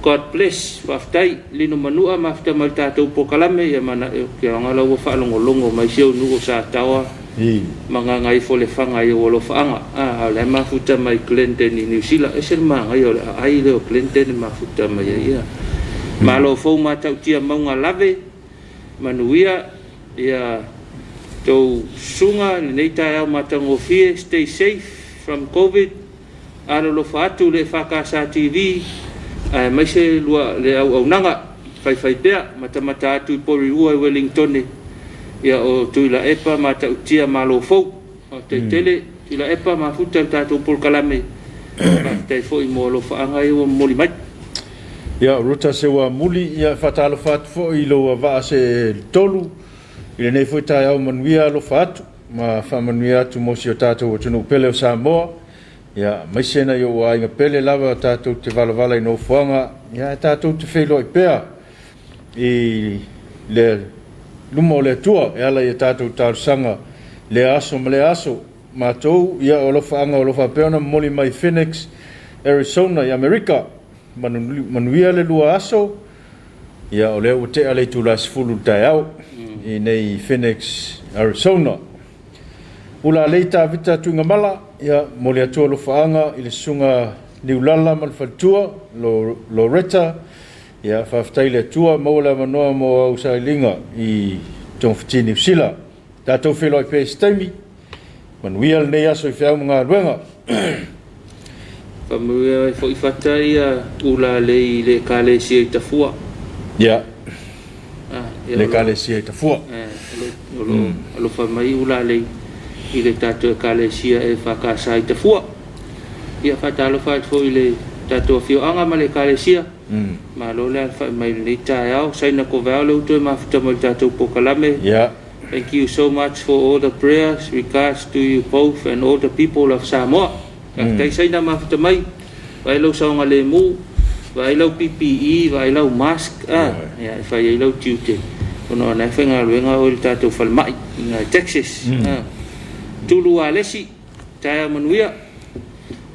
God bless. Faafetai Lino Manua, mafuta mai le tatou polokalame. Ia mana e ke aoga la ua faalogologo mai si ou nuu o Sataoa ma Gagaifo Lefaga i ou alofaaga. A o le mafuta mai Glenden i Niu Sila. Ese le manaia o le aai lea o Glenden e mafuta mai ai ia. Malo fou matautia mauga lave, manuia ia tou susuga lenei taeao matagofie. Stay safe from COVID. Alolofa atu le EFKS TV aemaise lua le auaunaga faifai pea, matamata atu i Porirua i Wellingtone. Ia o Tuilaepa matautia malo fou. Faafetai tele Tuilaepa, mafuta le tatou polokalame. Faafetai foi mo alofaaga ia ua momoli mai. Ia, Ruta Seuamuli, ia faatalofa atu foi i lou avaa se tolu i lenei foi taeao manuia, alofa atu ma faamanuia atu mo si o tatou atunuu pele o Samoa. Ia, aemaise nai ou aiga pele lava tatou te valavala i nofoaga, ia e tatou te feiloai pea i le luma o le Atua e ala i a tatou talosaga lea aso ma lea aso. Matou, ia o alofaaga o lo o faapea ona momoli mai Phoenix, Arizona i Amerika. Manuia le lua aso. Ia o lea ua tea le itula e 10 i le taeao i nei Phoenix, Arizona. Ula alei Tavita Tuigamala, ia momoli atu alofaaga i le susuga Niulala ma le faletua, Loretta. Ia faafetai i le Atua, maua le avanoa mo au sailiga i Togafiti Niu Sila. Tatou feiloai pea i se taimi. Manuia lenei aso i feau ma galuega. Faamanuia ai foi Fata ia ula lei i le Ekalesia i Tafua. Ia. Le Ekalesia i Tafua. O lo o alofa mai ula lei i le tatou Ekalesia EFKS i Tafua. Ia faatalofa atu foi i le tatou afioaga ma le Ekalesia. Malo le alafai mai i lenei taeao. Saina Kovao le utu e mafuta mai le tatou polokalame. Ia. Thank you so much for all the prayers. Regards to you both and all the people of Samoa. Faafetai Saina mafuta mai. Vaai lau saogalemu, vaai lau PPE, vaai lau mask, ia e fai ai lau tiute ona o na e faigaluega oe i le tatou falemai i Texas. Tulu Alesi, taeao manuia.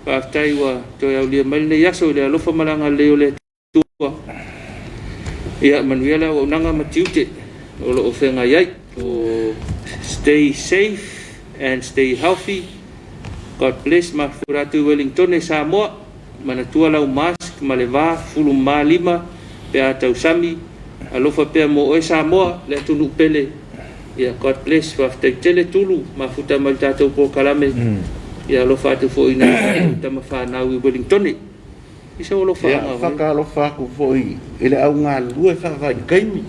Faafetai ua toe aulia mai lenei aso i le alofa ma le agalelei o le Atua. Ia manuia le auaunaga ma tiute o lo o feagai ai. O stay safe and stay healthy. God bless. Mafuta atu i Wellington e Samoa. Manatua lau mask ma le va 15 pe a tausami. Alofa pea mo oe Samoa, le atunuu pele. Ia God bless. Faafetai tele Tulu, mafuta mai le tatou polokalame. Ia alofa atu foi i nai tatou tama fanau i Wellington. I se Ia, alofaaga. Faatalofa atu foi i le au galulue faavaitaimi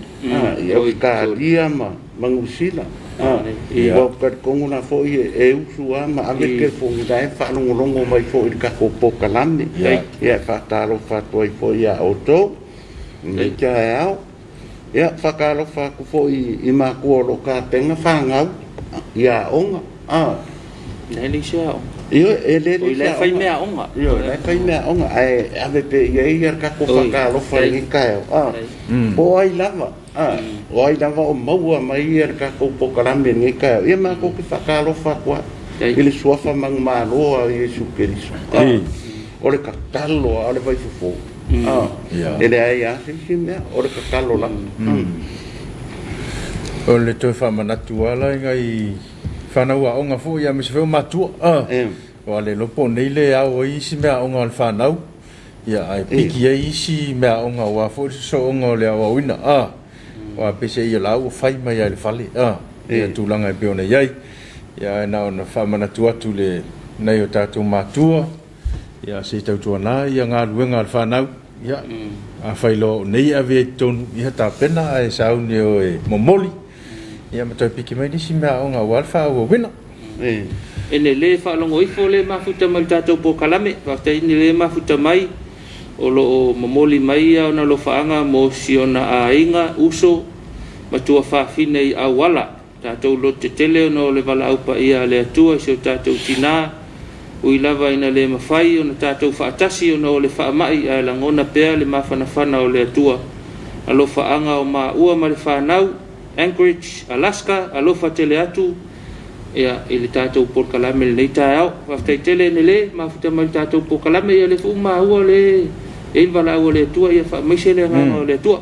i Ausetalia ma Niu Sila. Ua ou talitonu la foi e usu lava ma ave le telefoni la e faalogologo mai foi i le tatou polokalame. Ia, e faatalofa atu ai foi ia outou i lenei taeao. Ia, faatalofa atu foi i matua o lo o tapena fanau i aoga. E leai se aoga. Ioe, e le O se la e fai aoga. meaaoga. Ioe, la e fai meaaoga, ae ave pea i ai le tatou faatalofa i lenei taeao. Po o ai lava, o ai lava o maua mai le tatou polokalame i lenei taeao, ia matou te faatalofa atu lava i le suafa manumalo a Iesu Keriso. O le tatalo lava o le vaifofo. E leai lava se isi mea, o le tatalo lava. O le toe faamanatu lava la i nai fanau aoga foi aemaise foi o matua, aua le iloa po o nei le ao ai isi meaaoga a le fanau, ia ae piki ai isi meaaoga aua foi le sosooga o le aoaoina, aua peiseai o la ua fai mai lava i le fale, ia tulaga e pei ona i ai. Ia ae na ona faamanatu atu i nai o tatou matua, ia se i tautuana ia galuega a le fanau, ia afai loa o nei e ave ai i totonu, ia tapena ae sauni e o e momoli, ia ma toe piki mai nisi meaaoga aua le faaauauina. E lelei faalogo ifo le mafuta mai le tatou polokalame. Faafetai i le mafuta mai o lo o momoli mai ona alofaaga mo si ona aiga, uso ma tuafafine i auala. Tatou loto tetele ona o le valaau paia a le Atua i si o tatou tinā, ui lava ina le mafai ona tatou faatasi ona o le faamai, ae lagona pea le mafanafana o le Atua. Alofaaga o maua ma le fanau, Anchorage, Alaska, alofa tele atu ia i le tatou polokalame i lenei taeao. Faafetai tele Nele, mafuta mai le tatou polokalame, ia le fu maua le e le valaau a le Atua, ia faamaise le agaga o le Atua.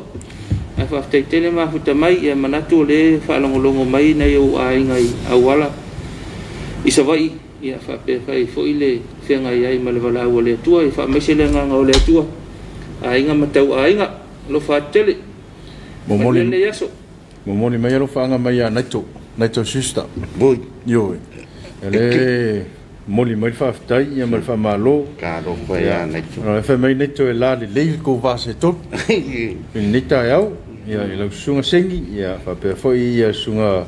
Ae faafetai tele mafuta mai, ia manatu o le faalogologo mai nai ou aiga i auala i Savaii, ia faapea fai foi le feagai ai ma le valaau a le Atua, ia faamaise le agaga o le Atua, aiga ma tau aiga, alofa atu tele. Momoli lenei aso. Momoli mai alofaaga mai ia Naito, Naito Schuster. Oi. Ioe. E le momoli mai le faafetai ia ma le faamalo. Talofa ia Naito. E fai mai Naito e la lelei le kou vaa se tolu i lenei taeao, ia i lau susuga Sengi, ia faapea foi ia susuga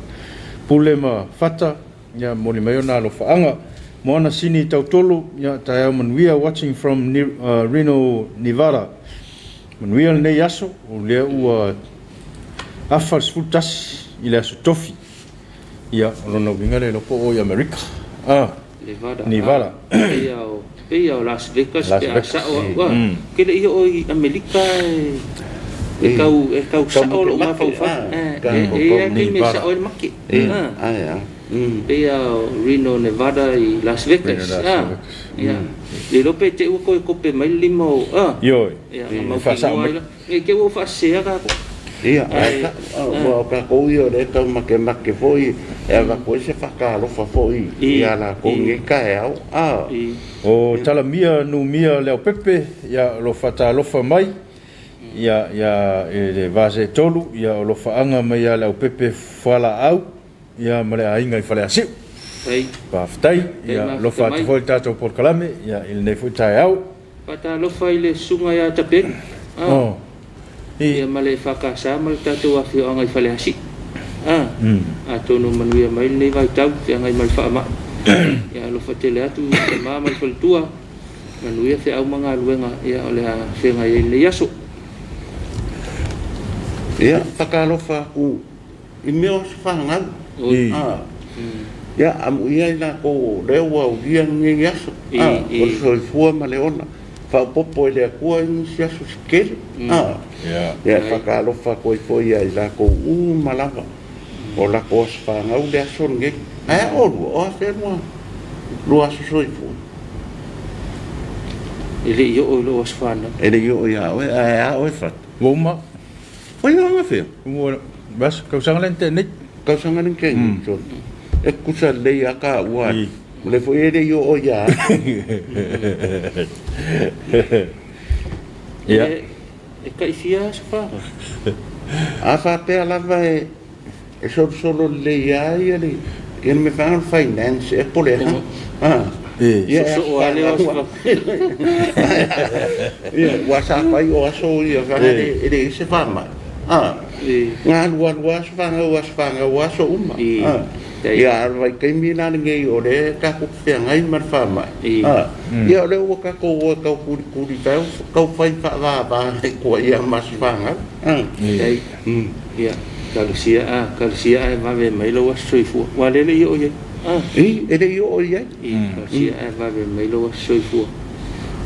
Pule ma Fata, ia momoli mai ona alofaaga. Moana Sini Tautolo, ia taeao manuia, watching from Reno, Nevada. Manuia lenei aso, o lea ua afa le 11 i le aso Tofi. Ia, o lona uiga le iloa po o i Amerika. Nevada. Nevada. Pei o Las Vegas. Las pe a Vegas. sao au. Ke le ia o i Amerika e tau e tau sao lou mafaufau. E e e me sao e make. Ai a. Pei o Reno, Nevada i Las Vegas. Reno, Las Vegas. Ia. Le iloa pe te ua koe kope mai le lima o Ioe. Ia, E mau faasao mai. Nge ke ua faasea ka ko. Ia, ai ua o tatou ia o lea e taumakemake foi e avatu ai se faatalofa foi ia latou i lenei taeao. O Talamia Numia Leaupepe, ia o lo o faatalofa mai ia ia i le va se tolu, ia o alofaaga mai ia Leaupepe Fualaau ia ma le aiga i Faleasiu. Faafetai, ia alofa atu foi le tatou polokalame ia i lenei foi taeao. Faatalofa i le susuga ia Tapelu. Oh. Ia ma le FKS ma le tatou afioaga i Faleasiu. Atonu manuia mai lenei vaitau feagai ma le faamai. Ia alofa tele atu i tama ma le faletua. Manuia feau ma galuega ia o le a feagai ai lenei aso. Ia, faatalofa atu i mea o aso fanau. Ia, amuia i latou o lea ua aulia lenei aso. O le soifua ma le ola. Faaopoopo e le Atua i nisi aso se tele. Ia, e faatalofa atu ai foi ia i latou uma lava o latou aso fanau le aso lenei. Ae a oulua, o afea lua aso soifua? E le i oo i lou aso fanau. E le i oo ia oe, ae a oe Fata? Ua uma. Oi, o afea? Ua aso tausaga lea na tea nei. Tausaga lea na tea nei. E tutusa lelei lava taua. O lea foi e le i oo ia au. Ia. E taifia aso fanau. A faapea lava e solosolo lelei lava ia le ia le mea foi lea o le finance ea po o le a. Ia e Sosoo lava le aso fanau. Ia, aua sa fai o aso ia e leai se faamai. Na alualu lava aso fanau, aso uma. Ia, a o le vaitaimi la lenei o lea tatou te feagai ma le faamai. Ia, o lea ua tatou o e tau tulituli tau fai faavava i tua ia ma aso fanau. Ia, talosia talosia ae vave mai lou aso soifua. Ua lea e le i oo i ai. E le i oo i ai. Talosia ae vave mai lou aso soifua.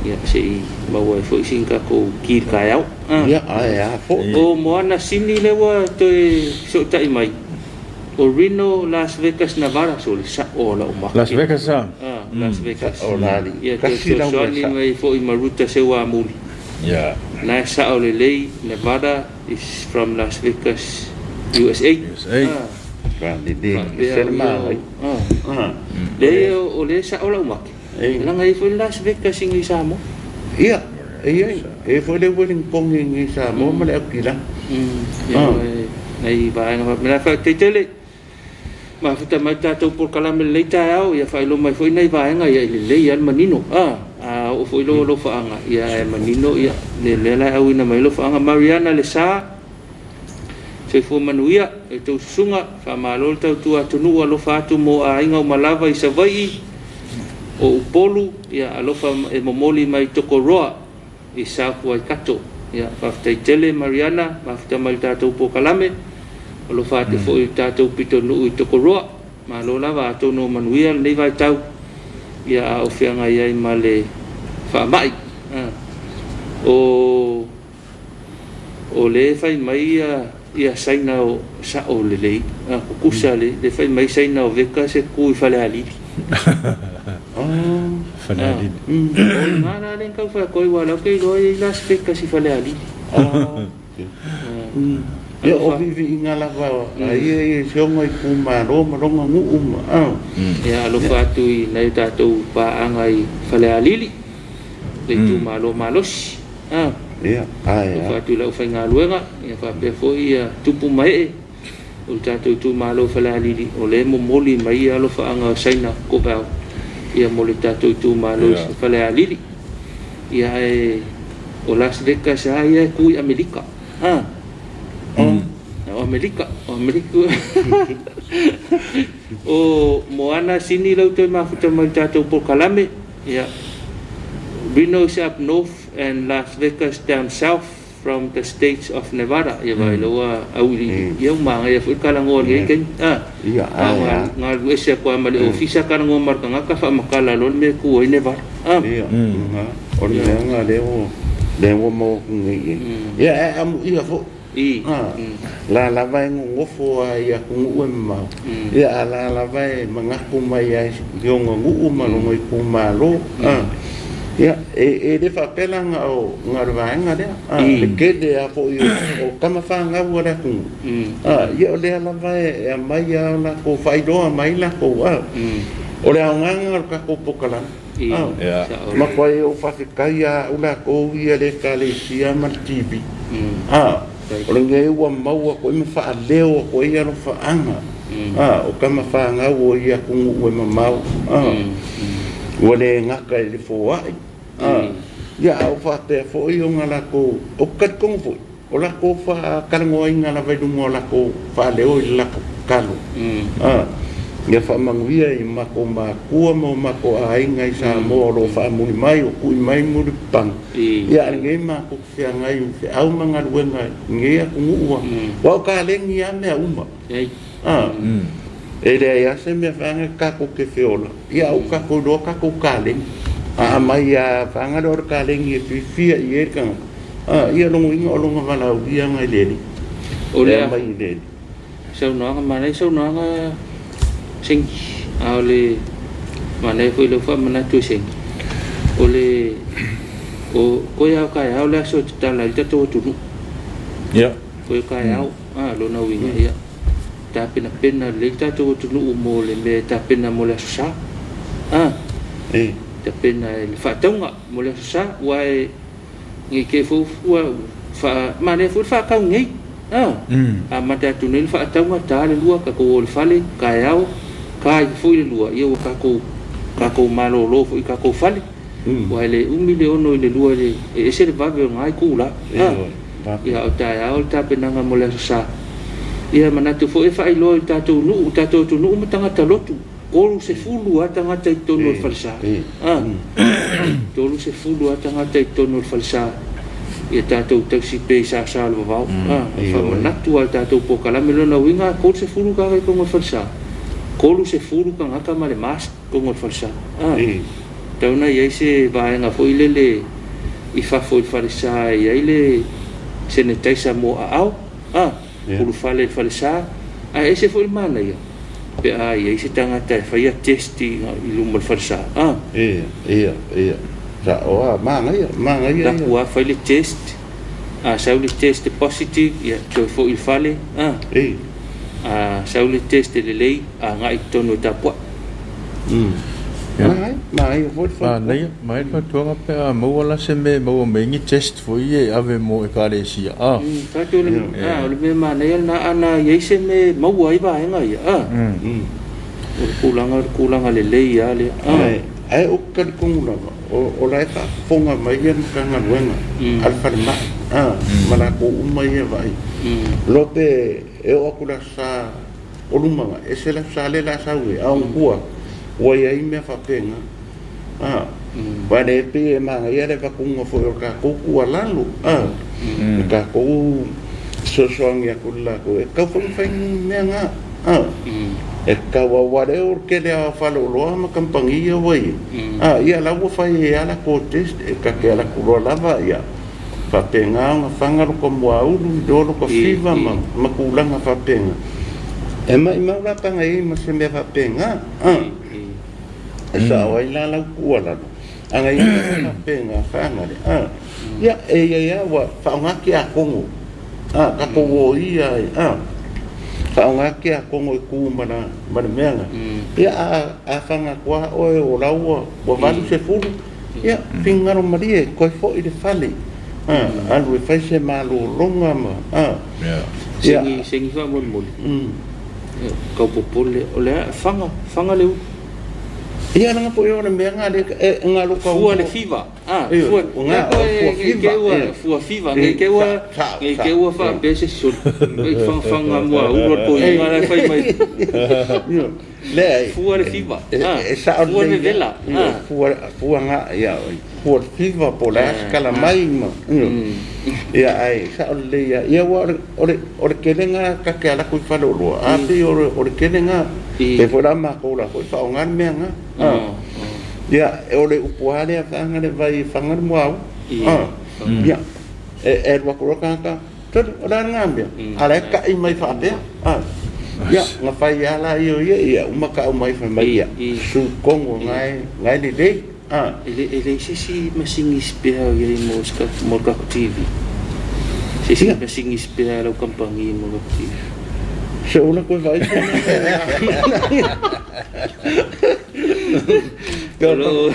Ia, se i maua ai foi sina tatou ki i le taeao. Ia, ae a foi. O Moana Sini lea ua toe fesootai mai. O Reno, Las Vegas, Nevada, so le sao o lau make. Las Vegas a? Las Vegas. Sao la alii. Ia, toe Kasi lau mea fesoasoani sao. mai foi ma Ruta Seuamuli. Ia. Na e sao lelei, Nevada is from Las Vegas. USA. USA. Ese le manaia. Leai, o lea e sao lau make, leaga e i ai foi le Las Vegas i inei i Samoa. Ia, e i ai. E i ai foi le Wellington i inei i Samoa ma le Aukilani. Ioe, nai vaega faapena. Faafetai tele. Mafuta mai le tatou polokalame i lenei taeao, ia faailoa mai foi nai vaega, ia e lelei lava le manino. A oo foi lou alofaaga, ia ae manino ia le mea la e auina mai ai alofaaga. Mariana Lesa, Soifua manuia i tou susuga, faamalo le tautua atunuu, alofa atu mo aiga uma lava i Savaii, o Upolu, ia alofa e momoli mai Tokoroa i South Waikato. Ia faafetai tele Mariana, mafuta mai le tatou polokalame, alofa atu foi i le tatou pitonuu i Tokoroa. Malo lava, atonu o manuia lenei vaitau, ia a o feagai ai ma le faamai. O O lea e fai mai ia Saina o sao lelei, tutusa le fai mai Saina o Vegas e tu i Falealili. Falealili. O i ina la lea na tau fai atu ai, aua o la ou te iloa e i ai Las Vegas i Falealili. Ia o viiviiga lava a ia i si ona itumalo ma lona nuu ma. Ia alofa atu i nai o tatou paaga i Falealili, le itumalo malosi. Ia, ae Alofa atu i le aufaigaluega, ia faapea foi ia tupu ma ee o le tatou itumalo Falealili, o lea e momoli mai ia alofaaga o Saina Kovao ia mo le tatou itumalo i Falealili. Ia ae o Las Vegas lava ia e tu i Amerika. O Amerika, o Amerika. O Moana Sini lau toe mafuta mai le tatou polokalame. Ia, Reno is up north and Las Vegas down south from the states of Nevada. Ia vaai lau auiliili. Ia ua manaia foi le talanoa i lenei taimi. Ia, ae a. Galu ese atu lava ma le ofisa talanoa ma le tagata faamatala loa le mea e tu ai Nevada. Ia, o le mea lena lea ua maua atu nei i i. Ia, ae amuia foi. La lava e nonofo lava i atunuu e mamao, ia a la lava e manatu mai lava i lona nuu ma lona itumalo. Ia, e le faapea la na o le vaega lea, le tele lava foi o tama fanau a le atunuu, ia o lea lava e aumai lava o latou faailoa mai latou, o le aoga lena o le tatou polokalame. Matuai ou faafetai ia au latou ia le Ekalesia ma le TV. O lenei ua maua atu ai ma faaleo atu ai alofaaga o tama fanau o ia atunuu e mamao. Ua le gata i le foai, ia a ua faapea foi ona latou, ou te talitonu foi, O latou faatalanoaina lava i luga o latou faaleo i le latou tatalo, ia faamanuia i matou matua ma o matou aiga i Samoa o lo o faamuli mai o tui mai mulipapaga, ia a o lenei matou te feagai i feau ma galuega i lenei atunuu aua o kaleni lava mea uma. E leai lava se mea faga tatou te feola, ia a ua tatou iloa tatou kaleni. A aumai lava faga lea o le kaleni e fiafia i ai le tagata, ia lona uiga o lona valaauliaga i le Alii. O E le aumai i le Alii. Saunoaga, manaia saunoaga Sengi, a o le manaia foi lea ua faamanatu e Sengi, o le o koe lava o taeao le aso e tatala ai le tatou atunuu. Koe o taeao, a lona uiga, ia tapenapena lelei le tatou atunuu mo le mea e tapena mo le Aso Sa. A, tapena e le faatauga mo le Aso Sa, aua e ne i te i foi ua faa, manaia foi le faatau nei. A, amata atu nei le faatauga, ta le 2, tatou o i le fale, taeao, ta ifo foi le 2, ia ua tatou, tatou malolo foi i tatou fale. Aua e le umi le 6 i le 2, e ese le vave o lena itula. A, ia a o taeao le tapenaga mo le Aso Sa. Ia manatu foi e faailoa i le tatou nuu, tatou atunuu ma tagata lotu, 30 lava tagata i totonu o le falesa. A, 30 lava tagata i totonu o le falesa. Ia tatou tausi pea i sasa o le vavao. A, faamanatu lava i le tatou polokalame lona uiga, 30 tagata i totonu o le falesa, 30 tagata ma le mask i totonu o le falesa. A, tatau ona i ai se vaega foi lele i fafo i le falesa e i ai le sanitizer mo aao, a, ulufale i le falesa, ae ese foi le manaia pe a i ai se tagata e faia test i luma o le falesa, a. Ia, ia, ia. Sao lava, manaia, manaia ia. Laku lava fai le test. A sau le test e positive, ia toe foi i le fale, a. A sau le test e lelei, agai i totonu e tapuai. Manaia foi le fautuaga. Manaia, manaia le fautuaga pe a maua la se mea e maua mai ai ni test foi ia e ave mo ekalesia, a. Tatou o le, a, o le mea manaia lena, ana i ai se mea e maua ai vaega ia, a. O le tulaga, o le tulaga lelei lava lea, a. Ae ou te talitonu lava, o la e faafofoga mai le Matagaluega a le Falemai, a, ma latou uma ia e vaai. Iloa pe e oo atu i le Aso Sa o luma, ese le Aso Sa lea o le a sau ai, a o tua ua i ai mea faapena. A, aua o lea e pei e manaia le avatuina foi o le tatou tuualalo, a, le tatou fesoasoani atu i latou, e tatau foi ona fai ni mea na. A, e tatau lava, aua o lea o le tele lava o faleoloa ma kamupani ia ua i ai, a, ia la ua fai ai lava latou test, e ta te alu atu loa lava, ia faapena ona faga lota muaulu, iloa lota fiva ma tulaga faapena. E maumau la pe ana i ai ma se mea faapena, a, e sao ai la lau tuualalo, ana i ai se mea faapena faagale, a, ia e i ai lava ua faaaoga tiakono, a, tatou o ia ai, a, faaaoga tiakono e tu ma le mea lena. Ia a faga atu lava oe o la ua 80, ia finagalo malie, toe foi i le fale, a, alu e fai se malologa ma, a, ia. Segi faamolemole, tau popole, o le a faga, faga le ulu. Ia leaga foi o le mea lena lea e galo tau. Fua le fiva. A, fua, fua fiva, ne i te ua, ne i te ua faapea se soli, e fagafaga muaulu o le toeaina la e fai mai. Leai. Fua le fiva. E sao Fua le vevela. Fua, fua nga, ia, fua le fiva po o le a se tala mai ma, ia, ae sao lelei lava. Ia aua o le tele lena ta te alu atu i faleoloa, a pei o le tele lena. Pei foi la matou la foi faaaoga le mea lena. Ia, o le upu lava lea faga le vai e faga le muaulu. Ia, e alu atu loa le tagata, sole, o le a lena mea? A o la e ta'i mai faapea. Ia, na fai lava la ia o ia, ia uma tau mai fai mai, ia, su tonu lena e lelei. E leai se isi masini spare o i ai mo le tatou TV? Se isi masini spare a lau kamupani mo le tatou TV? Se ula koe vaai se O lo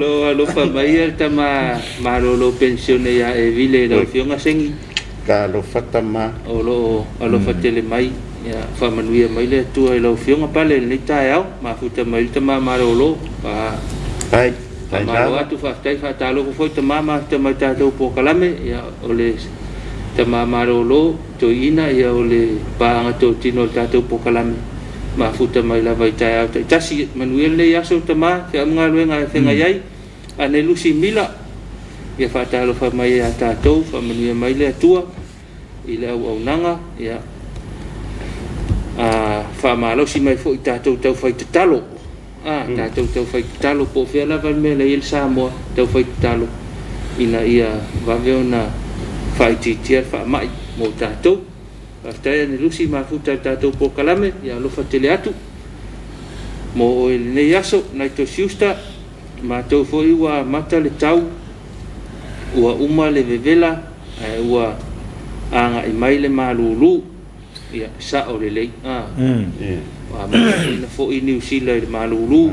o alofa mai le tama malolo penisione ia Evile i lau Afioga Segi. Talofa tama. O lo o alofa tele mai. Ia faamanuia mai le Atua i lau Afioga Pale i lenei taeao. Mafuta mai le tama malolo. Faamalo atu, faafetai, faatalofa foi tama mafuta mai tatou polokalame. Ia, o le tama malolo toeaina, ia o le paaga totino o le tatou polokalame. Mafuta mai lava i taeao taitasi. Manuia lenei aso tama, feau ma galuega e feagai ai. Ane Lusi Mila, ia faatalofa mai ia tatou, faamanuia mai le Atua i le auaunaga, ia faamalosi mai foi tatou taufai tatalo. Tatou taufai tatalo, po o fea lava le mea la e i ai le Samoa, taufai tatalo ina ia vave ona faaitiitia le faamai mo tatou. Faafetai Ane Lusi mafuta i le tatou polokalame, ia alofa tele atu mo oe i lenei aso. Naito Schuster, matou foi ua amata le tau, ua uma le vevela, ae ua agai mai le malulu. Ia, sao lelei. Ua amataina foi Niu Sila i le malulu.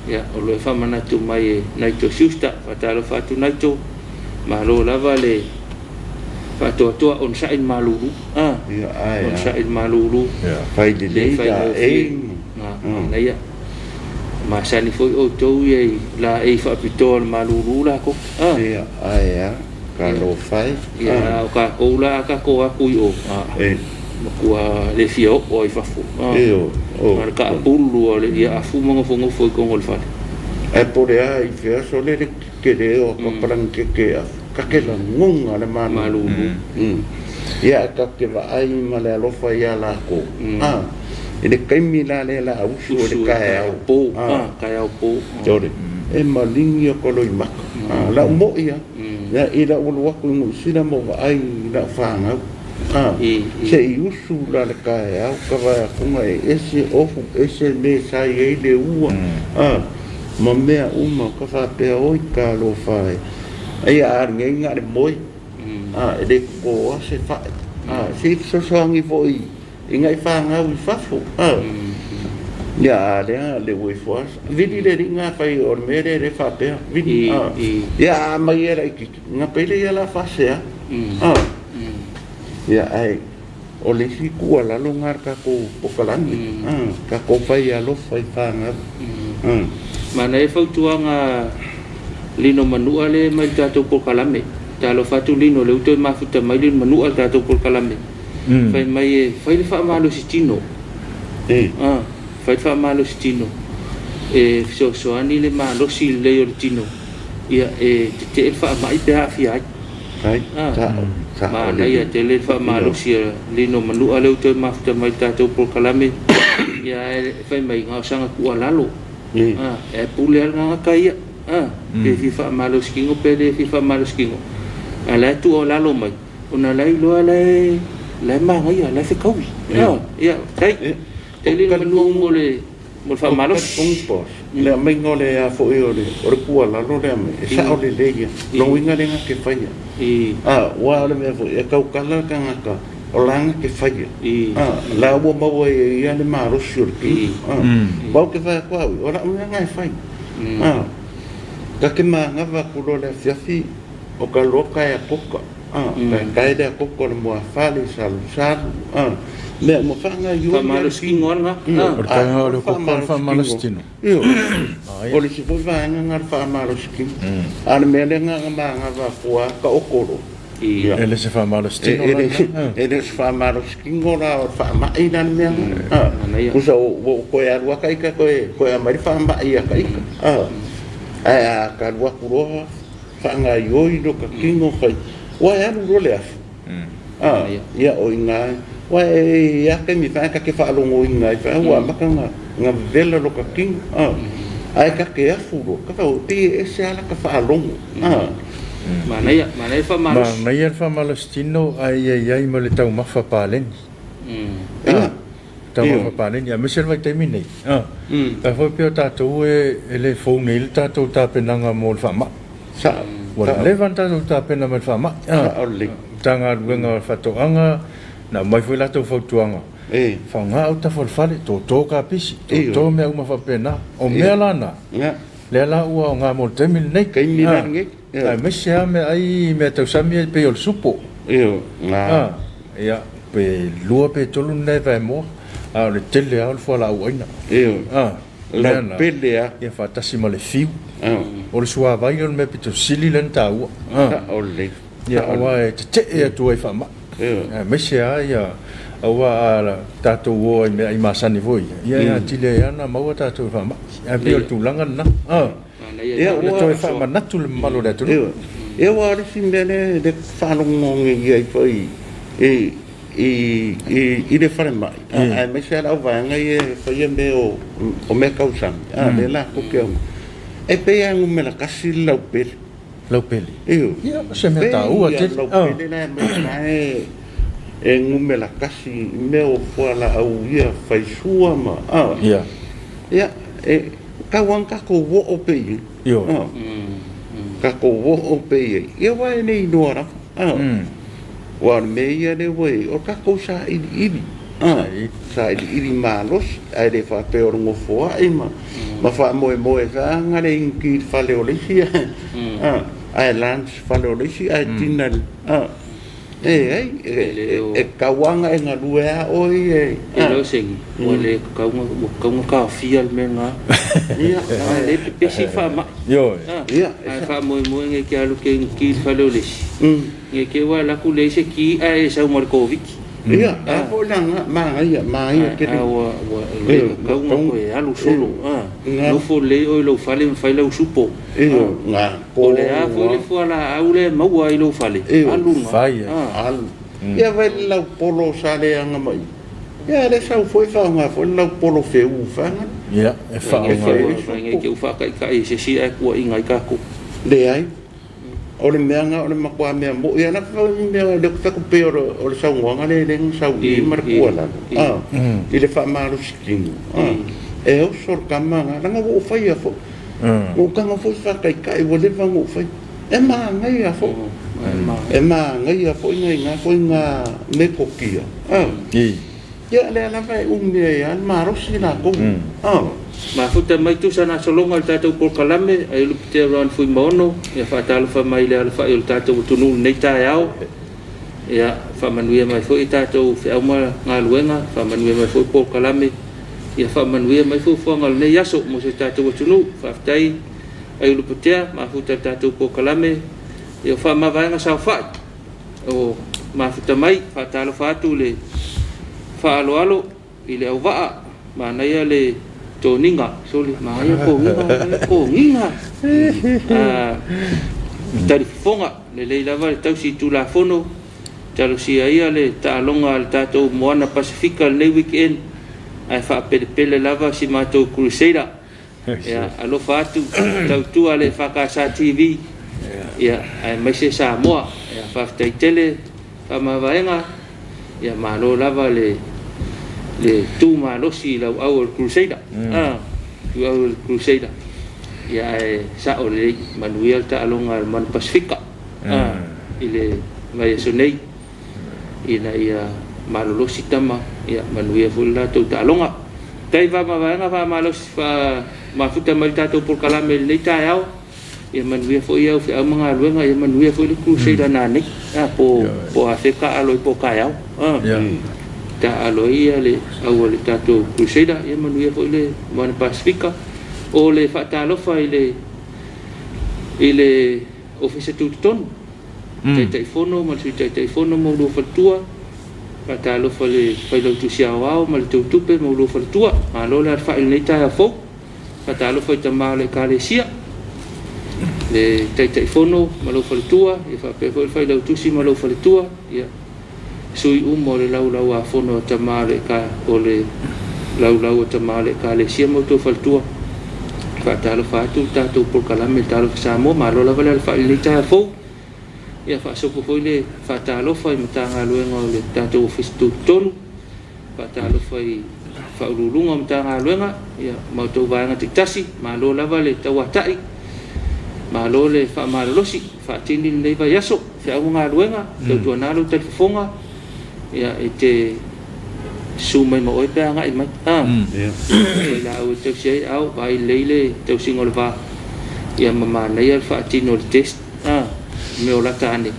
Ia, o lo o faamanatu mai e Naito Schuster. Faatalofa atu Naito, malo lava le faatoatoa onosai le malulu. Onosai le malulu. Fai lelei la e. Manaia. Masani foi outou ia i laei faapitoa o le malulu lakou. Ia, ae a, talofa e. Ia, o tatou la a tatou atu i o, matua le fia oo lava i fafo. Na o le taapulu lava o le ia afu ma nofonofo i totonu o le fale. Ae po o le a i fea sole le tele o papalangi keke afu, ta te lagona le malulu. Ia, ae ta te vaai ma le alofa ia lakou. I le taimi la lea o le a usu ai le taeao. Taeao po. E maligi o ka loimaka. Lau moi lava, i lau alu atu i Niu Sila ma ou vaai i lau fanau, se i usu la le taeao ka vae atuga e ese ofu, ese mea sa i ai le ua, ma mea uma ka faapea, oi talofa e. Ia a lenei na o le moe, a, e le totoa se fai. A, se i fesoasoani foi i nai fanau i fafo. A, ia a lea le ua ifo lava. Vili le alii na fai o le mea lea e faapea. Vili. A, ia a aumai e laitiiti, na pei lea ia la faasea. A, ia ae o le isi tuualalo lena a le tatou polokalame, tatou fai alofa i fanau. Manaia fautuaga Lino Manua lea mai le tatou polokalame. Talofa atu Lino, lea ua toe mafuta mai Lino Manua i le tatou polokalame. Fai mai e fai le faamalosi tino. Fai le faamalosi tino e fesoasoani le malosi lelei o le tino, ia e tetee le faamai pe aafia ai. Ai, sao, sao. Manaia tele le faamalosi a Lino Manua lea ua toe mafuta mai i le tatou polokalame. Ia ae fai mai na o sana tuualalo. E pule lava le gagata ia. Pe fia faamalosi tino pe le fia faamalosi tino. A o la e tuualalo mai, ona o la e iloa la e manaia, la e fetaui. Ia, faafetai. Faafetai Lino Manua mo le mo le faamalosi. Talitonu boss, le aumaiga o le a foi o le o le tuualalo lea aumai, e sao lelei lava. Lona uiga lea na te faia. Aua o le mea foi, e tautala le tagata o la na te faia. La ua maua e ia le malosi o le tino. Aua ou te fai atu au ia, o lau mea lena e fai. Ta te manava atu loa i le afiafi, o ta loa taea koka. Taetae le akoko o le muafale, salusalu, mea uma faagaoioi. Faamalosi tino lava lena. O le taeao o le koko o le faamalosi tino. O le isi foi vaega lena o le faamalosi tino. A o le mea lea na ona manava atu lava taoto loa. E le o se faamalosi tino la lena. E le o se faamalosi tino la, o le faamai la le mea lena. Tusa ua ou toe alu lava ita toe aumai le faamai ia ita. Ae a ta alu atu loa faagaoioi lota tino fai, ua e alu loa le afu. A, ia o i ina, aua e i ai lava taimi e fai ae ta te faalogoina ai foi ua amata ona vevela lota tino. A, ae ta te afu loa, ta fai, pei e ese lava lata faalogo. A. Manaia, manaia le faamalosi. Manaia le faamalosi tino ae ia i ai ma le taumafa paleni. Ia. Taumafa paleni, aemaise le vaitaimi nei. A, ae foi pei o tatou e le fou nei le tatou tapenaga mo le faamai. Sao. Ua leva ona tatou tapena mai le faamai. Sao lelei. Matagaluega o Faatoaga, na aumai foi latou fautuaga, faaaoga autafa o le fale, toto kapisi, toto mea uma faapena. O mea la na, lea la ua aoga mo le taimi lenei. Taimi la lenei. Aemaise lava meaai meatausami ia pei o le supo. Ia, pe lua pe tolu ni nai vaemoa, a o le tele lava o le fualaau aina. Lau pele lava. Ia faatasi ma le fiu. O le suavai lea o le mea pito sili lea ona taua. Sao lelei. Ia, aua e tetee atu ai faamai. Aemaise lava ia, aua a tatou o ai i meaai masani foi ia, ia e atili ai lava ona maua tatou i faamai. Ae pei o le tulaga lena. Ia ua toe faamanatu le mamalu o le atunuu. Ia aua o le isi mea lea e faalogo nei ai foi i i le falemai, aemaise lava le auvaega ia e faia mea o mea tausami, lea latou te omai, e pei lava e numera tasi le laupele. Laupele? Ioe. Ia, o se mea taua tele. Pei lava le laupele la e aumai e numera tasi i mea o fualaau ia faisua ma, Ia. Ia, e tau lava ona tatou oo pea i ai. Ioe. Tatou oo pea i ai. Ia aua e le iloa lava. Aua o le mea ia lea ua i ai, o le tatou sailiili. Sailiili malosi, ae le faapea o le nofoai ma faamoemoe feaga le inuti i le fale o le isi, ae lunch i le fale o le isi ae dinner i le... Leai, e tatau lava ona e galue lava oe ia e. E le o se ua le tatau ona, ua tatau ona taofia le mea lena. Ia. Leaga o lea e pepesi le faamai. Ioe. Ia. Ae faamoemoe nei te alu e te inu ti i le fale o le isi. Nei te i ua alu atu leai se ti ae e sau ma le Koviti. Ia, a foi la na, manaia, manaia tele. Ae ua, ua le tatau ona toe alu solo. Nofo lelei oe i lou fale ma fai lau supo. Ioe, na. Po o le a foi le fualaau lea e maua ai i lou fale, alu na. Fai ai. Alu. Ia vai le laupolo sa leaga mai. Ia lea sau foi faaaoga foi le laupolo feuu faga. Ia, e faaaoga. Vai nei te u faataitai i se isi ae tuuaiina ai tatou. Leai. O le mea na o le matua mea moi lava foi mea lea ou te fai atu pei o le saunoaga lea lea na sau i i ma le tuualalo i le faamalosi tino. E oso le tama na, leaga ua ou faia foi. Ua ou tago foi faataitai ua leva ona ou faia. E manaia foi. E manaia foi nai na foi na metotia. Ia lea lava e umi ai lava le malosi latou. Mafuta mai tusa na sologa o le tatou polokalame ai Lupitea Ron Fuimaono, ia faatalofa mai i le alafai o le tatou atunuu i lenei taeao. Ia faamanuia mai foi i tatou feau ma galuega, faamanuia mai foi polokalame, ia faamanuia mai fuafuaga o lenei aso mo si o tatou atunuu. Faafetai ai Lupitea, mafuta i le tatou polokalame, ia faamavaega saofai o mafuta mai, faatalofa atu le faaaloalo i le auvaa, manaia le toniga, soli, manaia toniga, toniga. Talifofoga, lelei lava le tausi Tulafono, talosia ia le taaloga a le tatou Moana Pasifika lenei weekend, ae faapelepele lava si matou Crusader. Ia, alofa atu, tautua le EFKS TV, ia, aemaise Samoa. Ia, faafetai tele, faamavaega, ia malo lava le tu malosi i lauau o le Crusader. Lauau o le Crusader. Ia, ae sao lelei, manuia le taaloga a le Moana Pasifika i le vaiaso nei, ina ia malolosi tama, ia manuia foi le latou taaloga. Tai faamavaega faamalosi mafuta mai le tatou polokalame i lenei taeao, ia manuia foi au feau ma galuega, ia manuia foi le Crusader nanei, po afe taalo ai po taeao. Taalo ai ia le au a le tatou Crusader, ia manuia foi le Moana Pasifika. O le faatalofa i le Ofisa Tutotonu, Taitaifono ma le Sui Taitaifono ma ulua faletua, faatalofa le Failautusi Aoao ma le Teutupe ma ulua faletua, malo le alafai i lenei taeao fou. Faatalofa i tama o le Ekalesia, le Taitaifono ma lou faletua, ia faapea foi le Failautusi ma lou faletua, ia sui uma o le laulau a fono a tama o le laulau a tama o le Ekalesia ma outou faletua. Faatalofa atu le tatou polokalame Talofa Samoa, malo lava le alafai i lenei taeao fou. Ia faasopo foi le faatalofa i Matagaluega o le tatou Ofisa Tutotonu, faatalofa i faauluuluga o Matagaluega, ia ma outou vaega taitasi, malo lava le tauatai, malo le faamalolosi, faatini lenei vaiaso, feau ma galuega, tautuana lou talifofoga, ia e te susu mai ma oe pe agai mai. Foi laau e tausi ai au, vaai lelei le tausiga o le va, ia ma manaia le faatino o le test, mea o lata ane,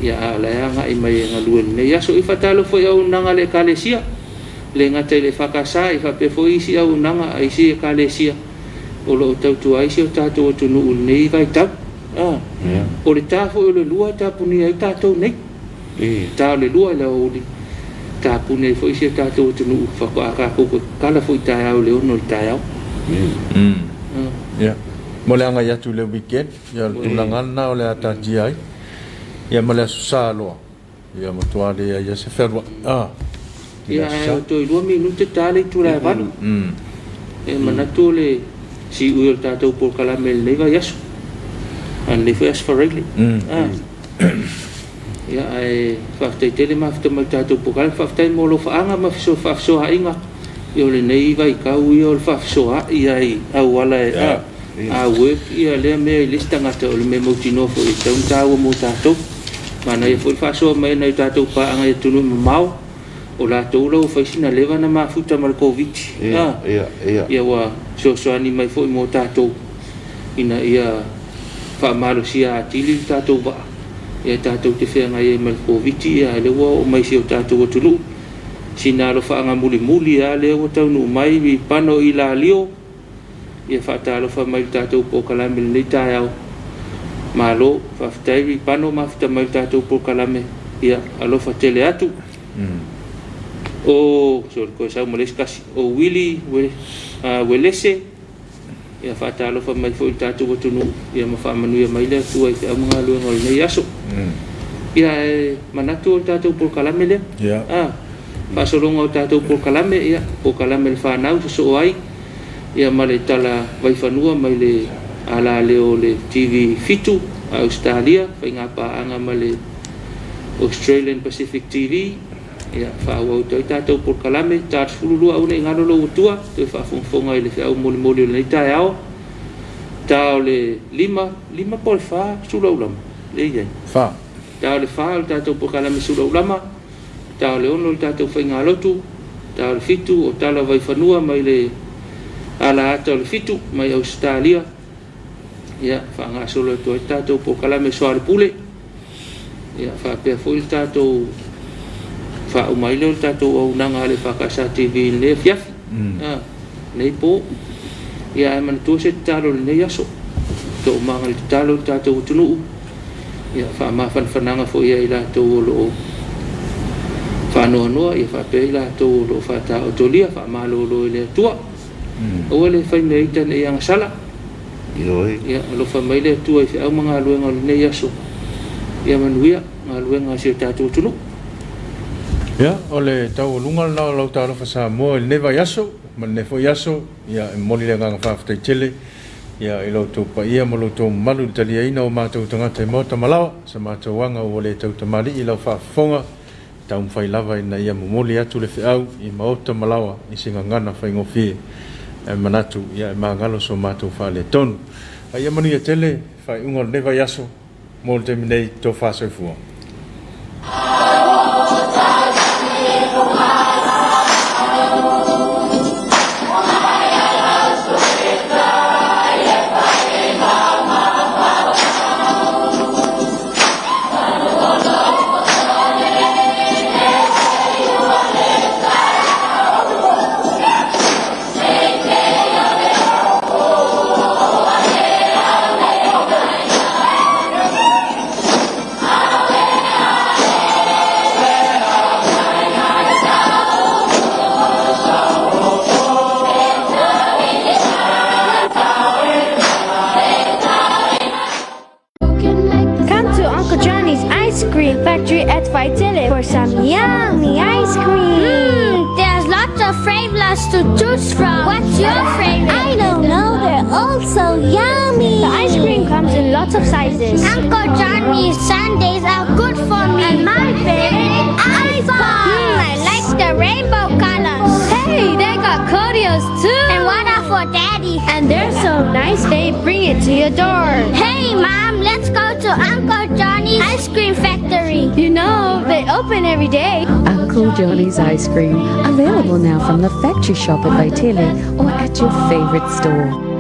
ia a o la e agai mai e galue lenei aso. I faatalofa i auaunaga a le Ekalesia, le gata i le EFKS, i faapea foi isi auaunaga a isi Ekalesia o lo o tautua ai si o tatou atunuu i lenei vaitau. O le ta foi o le lua e tapunia ai tatou nei. Ta o le lua i le aoauli, tapuni ai foi si o tatou atunuu, faatoa tatou tatala foi taeao i le 6 o le taeao. Ia, mo le agai atu i le weekend, ia o le tulaga lena o le a taatia ai, ia ma le Aso Sa loa, ia matua leai lava se fealuai. I le Ia, Aso ae Sa. o toe 2 minute ta le itula e 8. E manatu o le siui o le tatou polokalame i lenei vaiaso, a lenei foi Aso Faraile. Ia, ae faafetai tele mafuta mai le tatou polokalame, faafetai mo alofaaga ma faafesoaaiga, ia o lenei vaitau ia o le faafesoaai ai auala e a work ia lea mea i le isi tagata o le mea mautinoa foi e tatau ona taua mo tatou. Manaia foi le faasoa mai nai o tatou paaga i atunuu mamao, o latou la ua fai sina leva na mafuta ma le Covid. Ia ua fesoasoani mai foi mo tatou ina ia faamalosia atili le tatou vaa, ia tatou te feagai ai ma le Covid, ia lea ua oo mai si o tatou atunuu. Sina alofaaga mulimuli lava lea ua taunuu mai i pano i Lalio, ia faatalofa mai le tatou polokalame i lenei taeao. Malo, faafetai Ripano mafuta mai le tatou polokalame, ia alofa tele atu. O, sorry, koe sau ma le isi kasi. O Willy Welese, ia faatalofa mai foi le tatou atunuu, ia ma faamanuia mai le Atua i feau ma galuega o lenei aso. Ia e manatu o le tatou polokalame lea. Faasologa o tatou polokalame, ia polokalame le whanau sosoo ai, ia ma le tala vaifanua mai le alaleo o le TV 7 a Australia, faiga paaga ma le Australian Pacific TV, ia faaauau atu ai tatou polokalame, ta 12 au nei ngalo lo ua tua, toe faafogafoga i le feau molimoli o lenei taeao. Ta o le 5, 5 po o le 4 sulaulama lea e i ai. 4. Ta o le 4 o le tatou polokalame sulaulama, ta o le 6 o le tatou faigalotu, ta o le 7 o tala vaifanua mai le alaata o le 7 mai Ausetalia. Ia, faagasolo atu ai le tatou polokalame soalepule. Ia, faapea foi le tatou faauma ai lea o le tatou auaunaga a le EFKS TV i lenei afiafi, lenei po. Ia, ae manatua se tatalo i lenei aso. Toomaga i le tatalo le tatou atunuu. Ia, faamafanafanaga foi ia i latou o lo o faanoanoa, ia faapea i latou o lo o faataotolia, faamalolo i le Atua. Aua le fai mea ita ne i agasala. Ioe. Ia, alofa mai le Atua i feau ma galuega o lenei aso. Ia manuia galuega a si o tatou atunuu. Ia, o le taualuga lena o lau Talofa Samoa i lenei vaiaso ma lenei foi aso. Ia, e momoli le agaga faafetai tele ia i lo outou paia ma lo outou mamalu i le taliaina o matou tagata i maota ma laoa. Sa matou aga ua le tautamalii i lau faafofoga, taumafai lava ina ia momoli atu le feau i maota ma laoa i se gagana faigofie. Ae manatu ia e magalo so matou faaletonu. A ia manuia tele faaiuga o lenei vaiaso mo le taimi nei, tofa soifua. Come to Uncle Johnny's Ice Cream Factory at Faitele for some yummy ice cream. There's lots of flavors to choose from. What's your favorite? I don't know, they're all so yummy. The ice cream comes in lots of sizes. Uncle Johnny's sundaes are good for me. And my favorite, ice pops. I like the rainbow colors. Hey, they got Codios too. And water for daddy. And they're so nice, they bring it to your door. Hey, Mom, let's go to Uncle Johnny's Ice Cream Factory. You know, they open every day. Uncle Johnny's Ice Cream, available now from the factory shop at Vaitele or at your favorite store.